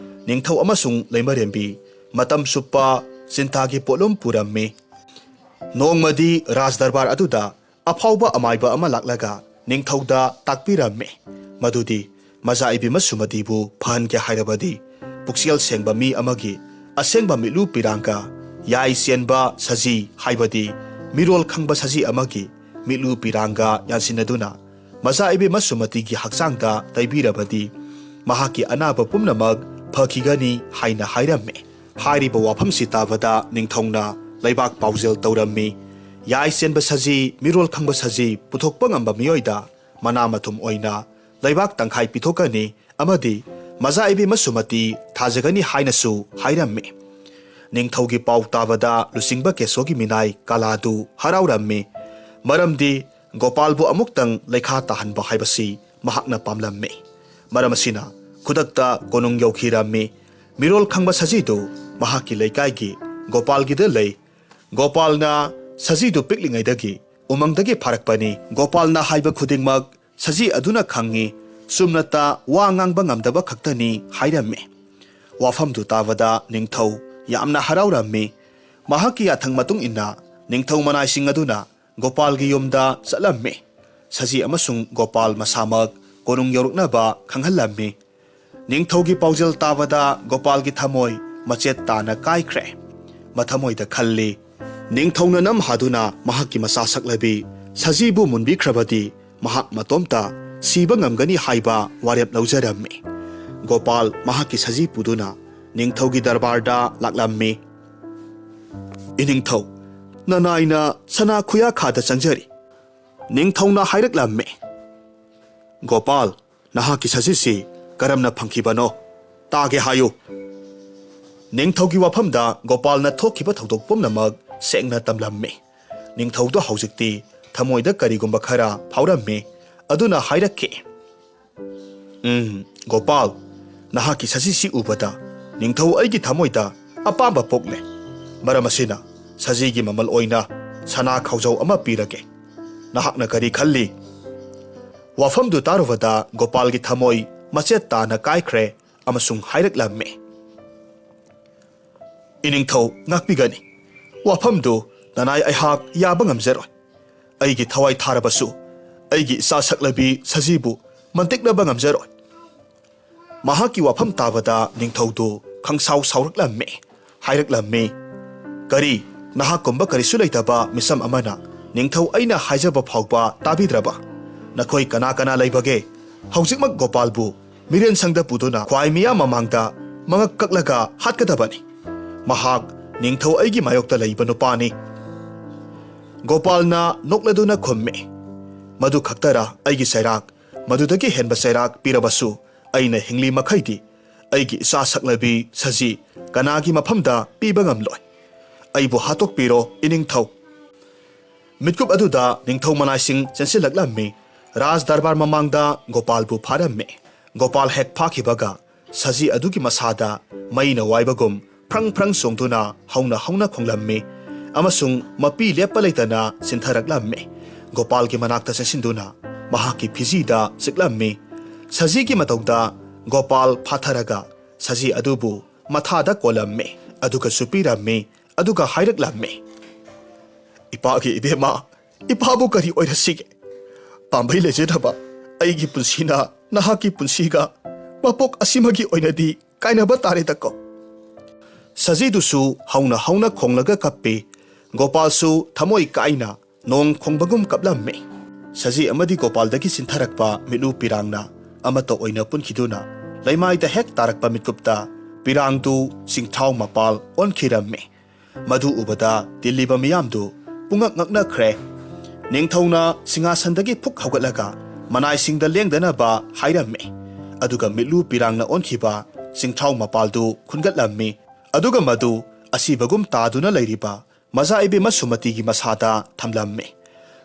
ꯅꯤꯡꯊꯧ ꯑꯃꯁꯨꯡ ꯂꯩꯃꯔꯦꯝꯕꯤ ꯃꯇꯝ ꯆꯨꯞꯄ ꯆꯤꯟꯊꯥꯒꯤ ꯄꯣꯠꯂꯨꯝ ꯄꯨꯔꯝꯃꯤ꯫ ꯅꯣꯡꯃꯗꯤ ꯔꯥꯖ ꯗꯔꯕꯥꯔ ꯑꯗꯨꯗ ꯑꯐꯥꯎꯕ ꯑꯃꯥꯏꯕ ꯑꯃ ꯂꯥꯛꯂꯒ ꯅꯤꯡꯊꯧꯗ ꯇꯥꯛꯄꯤꯔꯝꯃꯤ꯫ ꯃꯗꯨꯗꯤ ꯃꯆꯥ ꯏꯕꯦꯝꯃ ꯁꯨꯃꯇꯤꯕꯨ ꯐꯍꯟꯒꯦ ꯍꯥꯏꯔꯕꯗꯤ ꯄꯨꯛꯆꯦꯜ ꯁꯦꯡꯕ ꯃꯤ ꯑꯃꯒꯤ ꯑꯁꯦꯡꯕ ꯃꯤꯠꯂꯨ ꯄꯤꯔꯥꯡꯒ ꯌꯥꯏ ꯆꯦꯟꯕ ꯁꯖꯤ, ꯍꯥꯏꯕꯗꯤ ꯃꯤꯔꯣꯜ ꯈꯪꯕ ꯁꯖꯤ ꯑꯃꯒꯤ ꯃꯤꯠꯂꯨ ꯄꯤꯔꯥꯡꯒ ꯌꯥꯟꯁꯤꯟꯅꯗꯨꯅ ꯃꯆꯥ ꯏꯕꯦꯝꯃ ꯁꯨꯃꯇꯤꯒꯤ ꯍꯛꯆꯥꯡꯗ ꯇꯩꯕꯤꯔꯕꯗꯤ ꯃꯍꯥꯛꯀꯤ ꯑꯅꯥꯕ ꯄꯨꯝꯅꯃꯛ ꯐꯈꯤꯒꯅꯤ ꯍꯥꯏꯅ ꯍꯥꯏꯔꯝꯃꯤ꯫ ꯍꯥꯏꯔꯤꯕ ꯋꯥꯐꯝꯁꯤ ꯇꯥꯕꯗ ꯅꯤꯡꯊꯧꯅ ꯂꯩꯕꯥꯛ ꯄꯥꯎꯖꯦꯜ ꯇꯧꯔꯝꯃꯤ꯫ ꯌꯥꯏ ꯆꯦꯟꯕ ꯁꯖꯤ, ꯃꯤꯔꯣꯜ ꯈꯪꯕ ꯁꯖꯤ ꯄꯨꯊꯣꯛꯄ ꯉꯝꯕ ꯃꯤꯑꯣꯏꯗ ꯃꯅꯥ ꯃꯊꯨꯝ ꯑꯣꯏꯅ ꯂꯩꯕꯥꯛ ꯇꯪꯈꯥꯏ ꯄꯤꯊꯣꯛꯀꯅꯤ ꯑꯃꯗꯤ ꯃꯆꯥ ꯏꯕꯦꯝꯃ ꯁꯨꯃꯇꯤ ꯊꯥꯖꯒꯅꯤ ꯍꯥꯏꯅꯁꯨ ꯍꯥꯏꯔꯝꯃꯤ꯫ ꯅꯤꯡꯊꯧꯒꯤ ꯄꯥꯎ ꯇꯥꯕꯗ ꯂꯨꯆꯤꯡꯕ ꯀꯦꯁꯣꯒꯤ ꯃꯤꯅꯥꯏ ꯀꯥꯂꯥꯗꯨ ꯍꯔꯥꯎꯔꯝꯃꯤ꯫ ꯃꯔꯝꯗꯤ ꯒꯣꯄꯥꯜꯕꯨ ꯑꯃꯨꯛꯇꯪ ꯂꯩꯈꯥ ꯇꯥꯍꯟꯕ ꯍꯥꯏꯕꯁꯤ ꯃꯍꯥꯛꯅ ꯄꯥꯝꯂꯝꯃꯤ꯫ ꯃꯔꯝ ꯑꯁꯤꯅ ꯈꯨꯗꯛꯇ ꯀꯣꯅꯨꯡ ꯌꯧꯈꯤꯔꯝꯃꯤ꯫ ꯃꯤꯔꯣꯜ ꯈꯪꯕ ꯁꯖꯤꯗꯨ ꯃꯍꯥꯛꯀꯤ ꯂꯩꯀꯥꯏꯒꯤ ꯒꯣꯄꯥꯜꯒꯤꯗ ꯂꯩ꯫ ꯒꯣꯄꯥꯜꯅ ꯁꯖꯤꯗꯨ ꯄꯤꯛꯂꯤꯉꯩꯗꯒꯤ ꯎꯃꯪꯗꯒꯤ ꯐꯥꯔꯛꯄꯅꯤ꯫ ꯒꯣꯄꯥꯜꯅ ꯍꯥꯏꯕ ꯈꯨꯗꯤꯡꯃꯛ ꯁꯖꯤ ꯑꯗꯨꯅ ꯈꯪꯏ꯫ ꯆꯨꯝꯅꯇ ꯋꯥ ꯉꯥꯡꯕ ꯉꯝꯗꯕ ꯈꯛꯇꯅꯤ ꯍꯥꯏꯔꯝꯃꯤ꯫ ꯋꯥꯐꯝꯗꯨ ꯇꯥꯕꯗ ꯅꯤꯡꯊꯧ ꯌꯥꯝꯅ ꯍꯔꯥꯎꯔꯝꯃꯤ꯫ ꯃꯍꯥꯛꯀꯤ ꯌꯥꯊꯪ ꯃꯇꯨꯡ ꯏꯟꯅ ꯅꯤꯡꯊꯧ ꯃꯅꯥꯏꯁꯤꯡ ꯑꯗꯨꯅ ꯒꯣꯄꯥꯜꯒꯤ ꯌꯨꯝꯗ ꯆꯠꯂꯝꯃꯤ꯫ ꯁꯖꯤ ꯑꯃꯁꯨꯡ ꯒꯣꯄꯥꯜ ꯃꯁꯥꯃꯛ ꯀꯣꯅꯨꯡ ꯌꯧꯔꯛꯅꯕ ꯈꯪꯍꯜꯂꯝꯃꯤ꯫ ꯅꯤꯡꯊꯧꯒꯤ ꯄꯥꯎꯖꯦꯜ ꯇꯥꯕꯗ ꯒꯣꯄꯥꯜꯒꯤ ꯊꯃꯣꯏ ꯃꯆꯦꯠ ꯇꯥꯅ ꯀꯥꯏꯈ꯭ꯔꯦ꯫ ꯃꯊꯃꯣꯏꯗ ꯈꯜꯂꯤ, ꯅꯤꯡꯊꯧꯅ ꯅꯝ ꯍꯥꯗꯨꯅ ꯃꯍꯥꯛꯀꯤ ꯃꯆꯥ ꯁꯛꯂꯕꯤ ꯁꯖꯤꯕꯨ ꯃꯨꯟꯕꯤꯈ꯭ꯔꯕꯗꯤ ꯃꯍꯥꯛ ꯃꯇꯣꯝꯇ ꯁꯤꯕ ꯉꯝꯒꯅꯤ ꯍꯥꯏꯕ ꯋꯥꯔꯦꯞ ꯂꯧꯖꯔꯝꯃꯤ꯫ ꯒꯣꯄꯥꯜ ꯃꯍꯥꯛꯀꯤ ꯁꯖꯤ ꯄꯨꯗꯨꯅ ꯅꯤꯡꯊꯧꯒꯤ ꯗꯔꯕꯥꯔꯗ ꯂꯥꯛꯂꯝꯃꯤ꯫ "ꯏꯅꯤꯡꯊꯧ, ꯅꯅꯥꯏꯅ ꯁꯅꯥ ꯈꯨꯌꯥꯈꯥꯗ ꯆꯪꯖꯔꯤ꯫" ꯅꯤꯡꯊꯧꯅ ꯍꯥꯏꯔꯛꯂꯝꯃꯤ, "ꯒꯣꯄꯥꯜ, ꯅꯍꯥꯛꯀꯤ ꯁꯖꯤꯁꯤ ꯀꯔꯝꯅ ꯐꯪꯈꯤꯕꯅꯣ? ꯇꯥꯒꯦ ꯍꯥꯏꯌꯨ꯫" ꯅꯤꯡꯊꯧꯒꯤ ꯋꯥꯐꯝꯗ ꯒꯣꯄꯥꯜꯅ ꯊꯣꯛꯈꯤꯕ ꯊꯧꯗꯣꯛ ꯄꯨꯝꯅꯃꯛ ꯁꯦꯡꯅ ꯇꯝꯂꯝꯃꯤ꯫ ꯅꯤꯡꯊꯧꯗꯣ ꯍꯧꯖꯤꯛꯇꯤ ꯊꯃꯣꯏꯗ ꯀꯔꯤꯒꯨꯝꯕ ꯈꯔ ꯐꯥꯎꯔꯝꯃꯤ꯫ ꯑꯗꯨꯅ ꯍꯥꯏꯔꯛꯈꯤ, "ꯎꯝ, ꯒꯣꯄꯥꯜ, ꯅꯍꯥꯛꯀꯤ ꯁꯖꯤꯁꯤ ꯎꯕꯗ ꯅꯤꯡꯊꯧ ꯑꯩꯒꯤ ꯊꯃꯣꯏꯗ ꯑꯄꯥꯝꯕ ꯄꯣꯛꯂꯦ꯫ ꯃꯔꯝ ꯑꯁꯤꯅ ꯁꯖꯤꯒꯤ ꯃꯃꯜ ꯑꯣꯏꯅ ꯁꯅꯥ ꯈꯥꯎꯖꯧ ꯑꯃ ꯄꯤꯔꯒꯦ꯫ ꯅꯍꯥꯛꯅ ꯀꯔꯤ ꯈꯜꯂꯤ?" ꯋꯥꯐꯝꯗꯨ ꯇꯥꯔꯨꯕꯗ ꯒꯣꯄꯥꯜꯒꯤ ꯊꯃꯣꯏ ꯃꯆꯦꯠ ꯇꯥꯅ ꯀꯥꯏꯈ꯭ꯔꯦ ꯑꯃꯁꯨꯡ ꯍꯥꯏꯔꯛꯂꯝꯃꯤ, "ꯏꯅꯤꯡꯊꯧ ꯉꯥꯛꯄꯤꯒꯅꯤ꯫ ꯋꯥꯐꯝꯗꯨ ꯅꯅꯥꯏ ꯑꯩꯍꯥꯛ ꯌꯥꯕ ꯉꯝꯖꯔꯣꯏ꯫ ꯑꯩꯒꯤ ꯊꯋꯥꯏ ꯊꯥꯔꯕꯁꯨ ꯑꯩꯒꯤ ꯏꯆꯥ ꯁꯛꯂꯕꯤ ꯁꯖꯤꯕꯨ ꯃꯟꯇꯤꯛꯅꯕ ꯉꯝꯖꯔꯣꯏ꯫ ꯃꯍꯥꯛꯀꯤ ꯋꯥꯐꯝ ꯇꯥꯕꯗ ꯅꯤꯡꯊꯧꯗꯨ ꯈꯪꯁꯥꯎ ꯁꯥꯎꯔꯛꯂꯝꯃꯤ꯫ ꯍꯥꯏꯔꯛꯂꯝꯃꯤ, "ꯀꯔꯤ, ꯅꯍꯥꯛꯀꯨꯝꯕ ꯀꯔꯤꯁꯨ ꯂꯩꯇꯕ ꯃꯤꯁꯝ ꯑꯃꯅ ꯅꯤꯡꯊꯧ ꯑꯩꯅ ꯍꯥꯏꯖꯕ ꯐꯥꯎꯕ ꯇꯥꯕꯤꯗ꯭ꯔꯕ? ꯅꯈꯣꯏ ꯀꯅꯥ ꯀꯅꯥ ꯂꯩꯕꯒꯦ? ꯍꯧꯖꯤꯛꯃꯛ ꯒꯣꯄꯥꯜꯕꯨ ꯃꯤꯔꯦꯟꯁꯪꯗ ꯄꯨꯗꯨꯅ ꯈ꯭ꯋꯥꯏ ꯃꯤꯌꯥꯝ ꯃꯃꯥꯡꯗ ꯃꯉꯛ ꯀꯛꯂꯒ ꯍꯥꯠꯀꯗꯕꯅꯤ꯫ ꯃꯍꯥꯛ ꯅꯤꯡꯊꯧ ꯑꯩꯒꯤ ꯃꯥꯌꯣꯛꯇ ꯂꯩꯕ ꯅꯨꯄꯥꯅꯤ꯫" ꯒꯣꯄꯥꯜꯅ ꯅꯣꯛꯂꯗꯨꯅ ꯈꯨꯝꯃꯤ, "ꯃꯗꯨ ꯈꯛꯇꯔ ꯑꯩꯒꯤ ꯆꯩꯔꯥꯛ? ꯃꯗꯨꯗꯒꯤ ꯍꯦꯟꯕ ꯆꯩꯔꯥꯛ ꯄꯤꯔꯕꯁꯨ ꯑꯩꯅ ꯍꯤꯡꯂꯤ ꯃꯈꯩꯗꯤ ꯑꯩꯒꯤ ꯏꯆꯥ ꯁꯛꯂꯕꯤ ꯁꯖꯤ ꯀꯅꯥꯒꯤ ꯃꯐꯝꯗ ꯄꯤꯕ ꯉꯝꯂꯣꯏ꯫ ꯑꯩꯕꯨ ꯍꯥꯠꯇꯣꯛꯄꯤꯔꯣ, ꯏꯅꯤꯡꯊꯧ!" ꯃꯤꯠꯀꯨꯞ ꯑꯗꯨꯗ ꯅꯤꯡꯊꯧ ꯃꯅꯥꯏꯁꯤꯡ ꯆꯦꯟꯁꯤꯜꯂꯛꯂꯝꯃꯤ꯫ ꯔꯥꯖ ꯗꯔꯕꯥꯔ ꯃꯃꯥꯡꯗ ꯒꯣꯄꯥꯜꯕꯨ ꯐꯥꯔꯝꯃꯤ꯫ ꯒꯣꯄꯥꯜ ꯍꯦꯛ ꯐꯥꯈꯤꯕꯒ ꯁꯖꯤ ꯑꯗꯨꯒꯤ ꯃꯁꯥꯗ ꯃꯩꯅ ꯋꯥꯏꯕꯒꯨꯝ ꯐ꯭ꯔꯪ ꯐ꯭ꯔꯪ ꯆꯣꯡꯗꯨꯅ ꯍꯧꯅ ꯍꯧꯅ ꯈꯣꯡꯂꯝꯃꯤ ꯑꯃꯁꯨꯡ ꯃꯄꯤ ꯂꯦꯞꯄ ꯂꯩꯇꯅ ꯆꯤꯟꯊꯔꯛꯂꯝꯃꯤ꯫ ꯒꯣꯄꯥꯜꯒꯤ ꯃꯅꯥꯛꯇ ꯆꯪꯁꯤꯟꯗꯨꯅ ꯃꯍꯥꯛꯀꯤ ꯐꯤꯖꯤꯗ ꯆꯤꯛꯂꯝꯃꯤ꯫ ꯁꯖꯤꯒꯤ ꯃꯇꯧꯗ ꯒꯣꯄꯥꯜ ꯐꯥꯊꯔꯒ ꯁꯖꯤ ꯑꯗꯨꯕꯨ ꯃꯊꯥꯗ ꯀꯣꯜꯂꯝꯃꯤ, ꯑꯗꯨꯒ ꯆꯨꯞꯄꯤꯔꯝꯃꯤ, ꯑꯗꯨꯒ ꯍꯥꯏꯔꯛꯂꯝꯃꯤ, "ꯏꯄꯥꯒꯤ ꯏꯕꯦꯝꯃ, ꯏꯄꯥꯕꯨ ꯀꯔꯤ ꯑꯣꯏꯔꯁꯤꯒꯦ? ꯄꯥꯝꯕꯩ ꯂꯩꯖꯗꯕ ꯑꯩꯒꯤ ꯄꯨꯟꯁꯤꯅ ꯅꯍꯥꯛꯀꯤ ꯄꯨꯟꯁꯤꯒ ꯃꯄꯣꯛ ꯑꯁꯤꯃꯒꯤ ꯑꯣꯏꯅꯗꯤ ꯀꯥꯏꯅꯕ ꯇꯥꯔꯦꯗꯀꯣ!" ꯁꯖꯤꯗꯨꯁꯨ ꯍꯧꯅ ꯍꯧꯅ ꯈꯣꯡꯂꯒ ꯀꯞꯄꯤ꯫ ꯒꯣꯄꯥꯜꯁꯨ ꯊꯃꯣꯏ ꯀꯥꯏꯅ ꯅꯣꯡ ꯈꯣꯡꯕꯒꯨꯝ ꯀꯞꯂꯝꯃꯤ꯫ ꯁꯖꯤ ꯑꯃꯗꯤ ꯒꯣꯄꯥꯜꯗꯒꯤ ꯆꯤꯟꯊꯔꯛꯄ ꯃꯤꯠꯂꯨ ꯄꯤꯔꯥꯡꯅ ꯑꯃꯠꯇ ꯑꯣꯏꯅ ꯄꯨꯟꯈꯤꯗꯨꯅ ꯂꯩꯃꯥꯏꯗ ꯍꯦꯛ ꯇꯥꯔꯛꯄ ꯃꯤꯠꯀꯨꯞꯇ ꯄꯤꯔꯥꯡꯗꯨ ꯆꯤꯡꯊ꯭ꯔꯥꯎ ꯃꯄꯥꯜ ꯑꯣꯟꯈꯤꯔꯝꯃꯤ꯫ ꯃꯗꯨ ꯎꯕꯗ ꯇꯤꯜꯂꯤꯕ ꯃꯤꯌꯥꯝꯗꯨ ꯄꯨꯡꯉꯛ ꯉꯛꯅꯈ꯭ꯔꯦ꯫ ꯅꯤꯡꯊꯧꯅ ꯁꯤꯡꯍꯥꯁꯟꯗꯒꯤ ꯐꯨꯛ ꯍꯧꯒꯠꯂꯒ ꯃꯅꯥꯏꯁꯤꯡꯗ ꯂꯦꯡꯗꯅꯕ ꯍꯥꯏꯔꯝꯃꯤ꯫ ꯑꯗꯨꯒ ꯃꯤꯠꯂꯨ ꯄꯤꯔꯥꯡꯅ ꯑꯣꯟꯈꯤꯕ ꯆꯤꯡꯊ꯭ꯔꯥꯎ ꯃꯄꯥꯜꯗꯨ ꯈꯨꯟꯒꯠꯂꯝꯃꯤ꯫ ꯑꯗꯨꯒ ꯃꯗꯨ ꯑꯁꯤꯕꯒꯨꯝ ꯇꯥꯗꯨꯅ ꯂꯩꯔꯤꯕ ꯃꯆꯥ ꯏꯕꯦꯝꯃ ꯁꯨꯃꯇꯤꯒꯤ ꯃꯁꯥꯗ ꯊꯝꯂꯝꯃꯤ꯫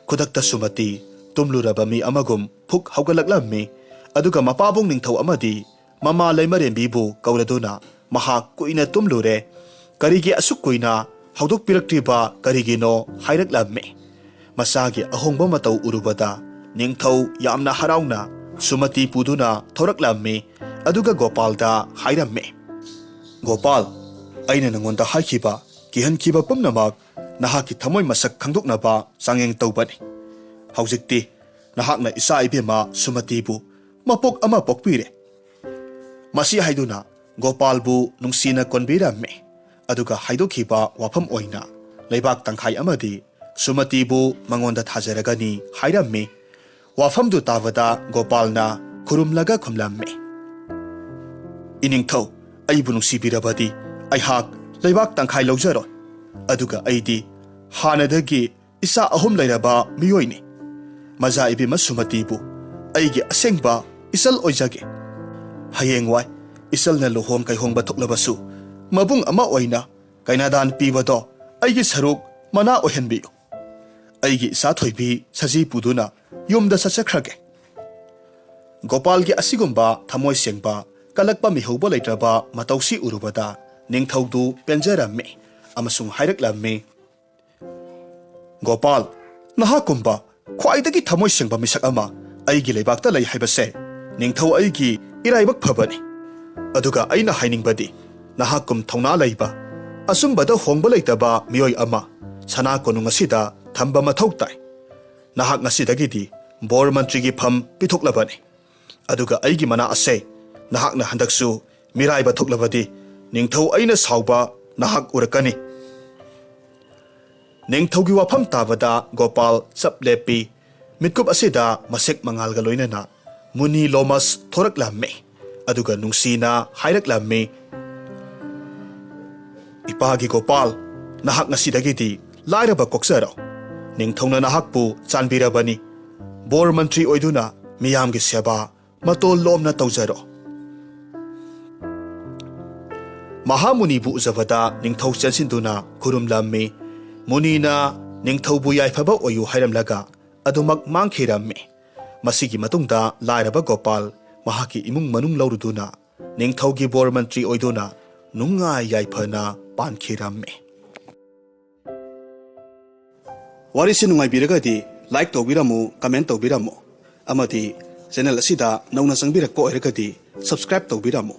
ꯈꯨꯗꯛꯇ ꯁꯨꯃꯇꯤ ꯇꯨꯝꯂꯨꯔꯕ ꯃꯤ ꯑꯃꯒꯨꯝ ꯐꯨꯛ ꯍꯧꯒꯠꯂꯛꯂꯝꯃꯤ꯫ ꯑꯗꯨꯒ ꯃꯄꯥꯕꯨꯡ ꯅꯤꯡꯊꯧ ꯑꯃꯗꯤ ꯃꯃꯥ ꯂꯩꯃꯔꯦꯝꯕꯤꯕꯨ ꯀꯧꯔꯗꯨꯅ ꯃꯍꯥꯛ ꯀꯨꯏꯅ ꯇꯨꯝꯂꯨꯔꯦ꯫ ꯀꯔꯤꯒꯤ ꯑꯁꯨꯛ ꯀꯨꯏꯅ ꯍꯧꯗꯣꯛꯄꯤꯔꯛꯇ꯭ꯔꯤꯕ ꯀꯔꯤꯒꯤꯅꯣ ꯍꯥꯏꯔꯛꯂꯝꯃꯤ꯫ ꯃꯆꯥꯒꯤ ꯑꯍꯣꯡꯕ ꯃꯇꯧ ꯎꯔꯨꯕꯗ ꯅꯤꯡꯊꯧ ꯌꯥꯝꯅ ꯍꯔꯥꯎꯅ ꯁꯨꯃꯇꯤ ꯄꯨꯗꯨꯅ ꯊꯣꯔꯛꯂꯝꯃꯤ꯫ ꯑꯗꯨꯒ ꯒꯣꯄꯥꯜꯗ ꯍꯥꯏꯔꯝꯃꯤ, "ꯒꯣꯄꯥꯜ, ꯑꯩꯅ ꯅꯉꯣꯟꯗ ꯍꯥꯏꯈꯤꯕ, ꯀꯤꯍꯟꯈꯤꯕ ꯄꯨꯝꯅꯃꯛ ꯅꯍꯥꯛꯀꯤ ꯊꯃꯣꯏ ꯃꯁꯛ ꯈꯪꯗꯣꯛꯅꯕ ꯆꯥꯡꯌꯦꯡ ꯇꯧꯕꯅꯤ꯫ ꯍꯧꯖꯤꯛꯇꯤ ꯅꯍꯥꯛꯅ ꯏꯆꯥ ꯏꯕꯦꯝꯃ ꯁꯨꯃꯇꯤꯕꯨ ꯃꯄꯣꯛ ꯑꯃ ꯄꯣꯛꯄꯤꯔꯦ꯫ ꯃꯁꯤ ꯍꯥꯏꯗꯨꯅ ꯒꯣꯄꯥꯜꯕꯨ ꯅꯨꯡꯁꯤꯅ ꯀꯣꯟꯕꯤꯔꯝꯃꯤ꯫ ꯑꯗꯨꯒ ꯍꯥꯏꯗꯣꯛꯈꯤꯕ ꯋꯥꯐꯝ ꯑꯣꯏꯅ ꯂꯩꯕꯥꯛ ꯇꯪꯈꯥꯏ ꯑꯃꯗꯤ ꯁꯨꯃꯇꯤꯕꯨ ꯃꯉꯣꯟꯗ ꯊꯥꯖꯔꯒꯅꯤ ꯍꯥꯏꯔꯝꯃꯤ꯫ ꯋꯥꯐꯝꯗꯨ ꯇꯥꯕꯗ ꯒꯣꯄꯥꯜꯅ ꯈꯨꯔꯨꯝꯂꯒ ꯈꯨꯝꯂꯝꯃꯤ, "ꯏꯅꯤꯡꯊꯧ, ꯑꯩꯕꯨ ꯅꯨꯡꯁꯤꯕꯤꯔꯕꯗꯤ ꯑꯩꯍꯥꯛ ꯂꯩꯕꯥꯛ ꯇꯪꯈꯥꯏ ꯂꯧꯖꯔꯣꯏ꯫ ꯑꯗꯨꯒ ꯑꯩꯗꯤ ꯍꯥꯟꯅꯗꯒꯤ ꯏꯆꯥ ꯑꯍꯨꯝ ꯂꯩꯔꯕ ꯃꯤꯑꯣꯏꯅꯤ꯫ ꯃꯖꯥ ꯏꯕꯦꯝꯃ ꯁꯨꯃꯇꯤꯕꯨ ꯑꯩꯒꯤ ꯑꯁꯦꯡꯕ ꯏꯆꯜ ꯑꯣꯏꯖꯒꯦ꯫ ꯍꯌꯦꯡꯋꯥꯏ ꯏꯆꯜꯅ ꯂꯨꯍꯣꯡ ꯀꯩꯍꯣꯡꯕ ꯊꯣꯛꯂꯕꯁꯨ ꯃꯕꯨꯡ ꯑꯃ ꯑꯣꯏꯅ ꯀꯩꯅꯥꯗꯥꯟ ꯄꯤꯕꯗꯣ ꯑꯩꯒꯤ ꯁꯔꯨꯛ ꯃꯅꯥ ꯑꯣꯏꯍꯟꯕꯤꯌꯨ꯫ ꯑꯩꯒꯤ ꯏꯆꯥ ꯊꯣꯏꯕꯤ ꯁꯖꯤ ꯄꯨꯗꯨꯅ ꯌꯨꯝꯗ ꯆꯠꯆꯈ꯭ꯔꯒꯦ꯫" ꯒꯣꯄꯥꯜꯒꯤ ꯑꯁꯤꯒꯨꯝꯕ ꯊꯃꯣꯏ ꯁꯦꯡꯕ, ꯀꯜꯂꯛꯄ ꯃꯤꯍꯧꯕ ꯂꯩꯇ꯭ꯔꯕ ꯃꯇꯧꯁꯤ ꯎꯔꯨꯕꯗ ꯅꯤꯡꯊꯧꯗꯨ ꯄꯦꯟꯖꯔꯝꯃꯤ ꯑꯃꯁꯨꯡ ꯍꯥꯏꯔꯛꯂꯝꯃꯤ, "ꯒꯣꯄꯥꯜ, ꯅꯍꯥꯛꯀꯨꯝꯕ ꯈ꯭ꯋꯥꯏꯗꯒꯤ ꯊꯃꯣꯏ ꯁꯦꯡꯕ ꯃꯤꯁꯛ ꯑꯃ ꯑꯩꯒꯤ ꯂꯩꯕꯥꯛꯇ ꯂꯩ ꯍꯥꯏꯕꯁꯦ ꯅꯤꯡꯊꯧ ꯑꯩꯒꯤ ꯏꯔꯥꯏꯕꯛ ꯐꯕꯅꯤ꯫ ꯑꯗꯨꯒ ꯑꯩꯅ ꯍꯥꯏꯅꯤꯡꯕꯗꯤ, ꯅꯍꯥꯛꯀꯨꯝ ꯊꯧꯅꯥ ꯂꯩꯕ, ꯑꯆꯨꯝꯕꯗ ꯍꯣꯡꯕ ꯂꯩꯇꯕ ꯃꯤꯑꯣꯏ ꯑꯃ ꯁꯅꯥ ꯀꯣꯅꯨꯡ ꯑꯁꯤꯗ ꯊꯝꯕ ꯃꯊꯧ ꯇꯥꯏ꯫ ꯅꯍꯥꯛ ꯉꯁꯤꯗꯒꯤꯗꯤ ꯕꯣꯔ ꯃꯟꯇ꯭ꯔꯤꯒꯤ ꯐꯝ ꯄꯤꯊꯣꯛꯂꯕꯅꯤ꯫ ꯑꯗꯨꯒ ꯑꯩꯒꯤ ꯃꯅꯥ ꯑꯁꯦ ꯅꯍꯥꯛꯅ ꯍꯟꯗꯛꯁꯨ ꯃꯤꯔꯥꯏꯕ ꯊꯣꯛꯂꯕꯗꯤ ꯅꯤꯡꯊꯧ ꯑꯩꯅ ꯁꯥꯎꯕ ꯅꯍꯥꯛ ꯎꯔꯛꯀꯅꯤ꯫" ꯅꯤꯡꯊꯧꯒꯤ ꯋꯥꯐꯝ ꯇꯥꯕꯗ ꯒꯣꯄꯥꯜ ꯆꯞ ꯂꯦꯞꯄꯤ꯫ ꯃꯤꯠꯀꯨꯞ ꯑꯁꯤꯗ ꯃꯁꯦꯛ ꯃꯉꯥꯜꯒ ꯂꯣꯏꯅꯅ ꯃꯨꯅꯤ ꯂꯣꯃꯁ ꯊꯣꯔꯛꯂꯝꯃꯤ꯫ ꯑꯗꯨꯒ ꯅꯨꯡꯁꯤꯅ ꯍꯥꯏꯔꯛꯂꯝꯃꯤ, "ꯏꯄꯥꯒꯤ ꯒꯣꯄꯥꯜ, ꯅꯍꯥꯛ ꯉꯁꯤꯗꯒꯤꯗꯤ ꯂꯥꯏꯔꯕ ꯀꯣꯛꯆꯔꯣ꯫ ꯅꯤꯡꯊꯧꯅ ꯅꯍꯥꯛꯄꯨ ꯆꯥꯟꯕꯤꯔꯕꯅꯤ꯫ ꯕꯣꯔ ꯃꯟꯇ꯭ꯔꯤ ꯑꯣꯏꯗꯨꯅ ꯃꯤꯌꯥꯝꯒꯤ ꯁꯦꯕꯥ ꯃꯇꯣꯜ ꯂꯣꯝꯅ ꯇꯧꯖꯔꯣ꯫" ꯃꯍꯥꯃꯨꯅꯤꯕꯨ ꯎꯖꯕꯗ ꯅꯤꯡꯊꯧ ꯆꯦꯟꯁꯤꯟꯗꯨꯅ ꯈꯨꯔꯨꯝꯂꯝꯃꯤ꯫ ꯃꯨꯅꯤꯅ ꯅꯤꯡꯊꯧꯕꯨ ꯌꯥꯏꯐꯕ ꯑꯣꯏꯌꯨ ꯍꯥꯏꯔꯝꯂꯒ ꯑꯗꯨꯃꯛ ꯃꯥꯡꯈꯤꯔꯝꯃꯤ꯫ ꯃꯁꯤꯒꯤ ꯃꯇꯨꯡꯗ ꯂꯥꯏꯔꯕ ꯒꯣꯄꯥꯜ ꯃꯍꯥꯛꯀꯤ ꯏꯃꯨꯡ ꯃꯅꯨꯡ ꯂꯧꯔꯨꯗꯨꯅ ꯅꯤꯡꯊꯧꯒꯤ ꯕꯣꯔ ꯃꯟꯇ꯭ꯔꯤ ꯑꯣꯏꯗꯨꯅ ꯅꯨꯡꯉꯥꯏ ꯌꯥꯏꯐꯅ ꯄꯥꯟꯈꯤꯔꯝꯃꯤ꯫ ꯋꯥꯔꯤꯁꯤ ꯅꯨꯡꯉꯥꯏꯕꯤꯔꯒꯗꯤ like ꯇꯧꯕꯤꯔꯝꯃꯨ, comment ꯇꯧꯕꯤꯔꯝꯃꯨ, ꯑꯃꯗꯤ channel ꯑꯁꯤꯗ ꯅꯧꯅ ꯆꯪꯕꯤꯔꯛꯄ ꯑꯣꯏꯔꯒꯗꯤ subscribe ꯇꯧꯕꯤꯔꯝꯃꯨ꯫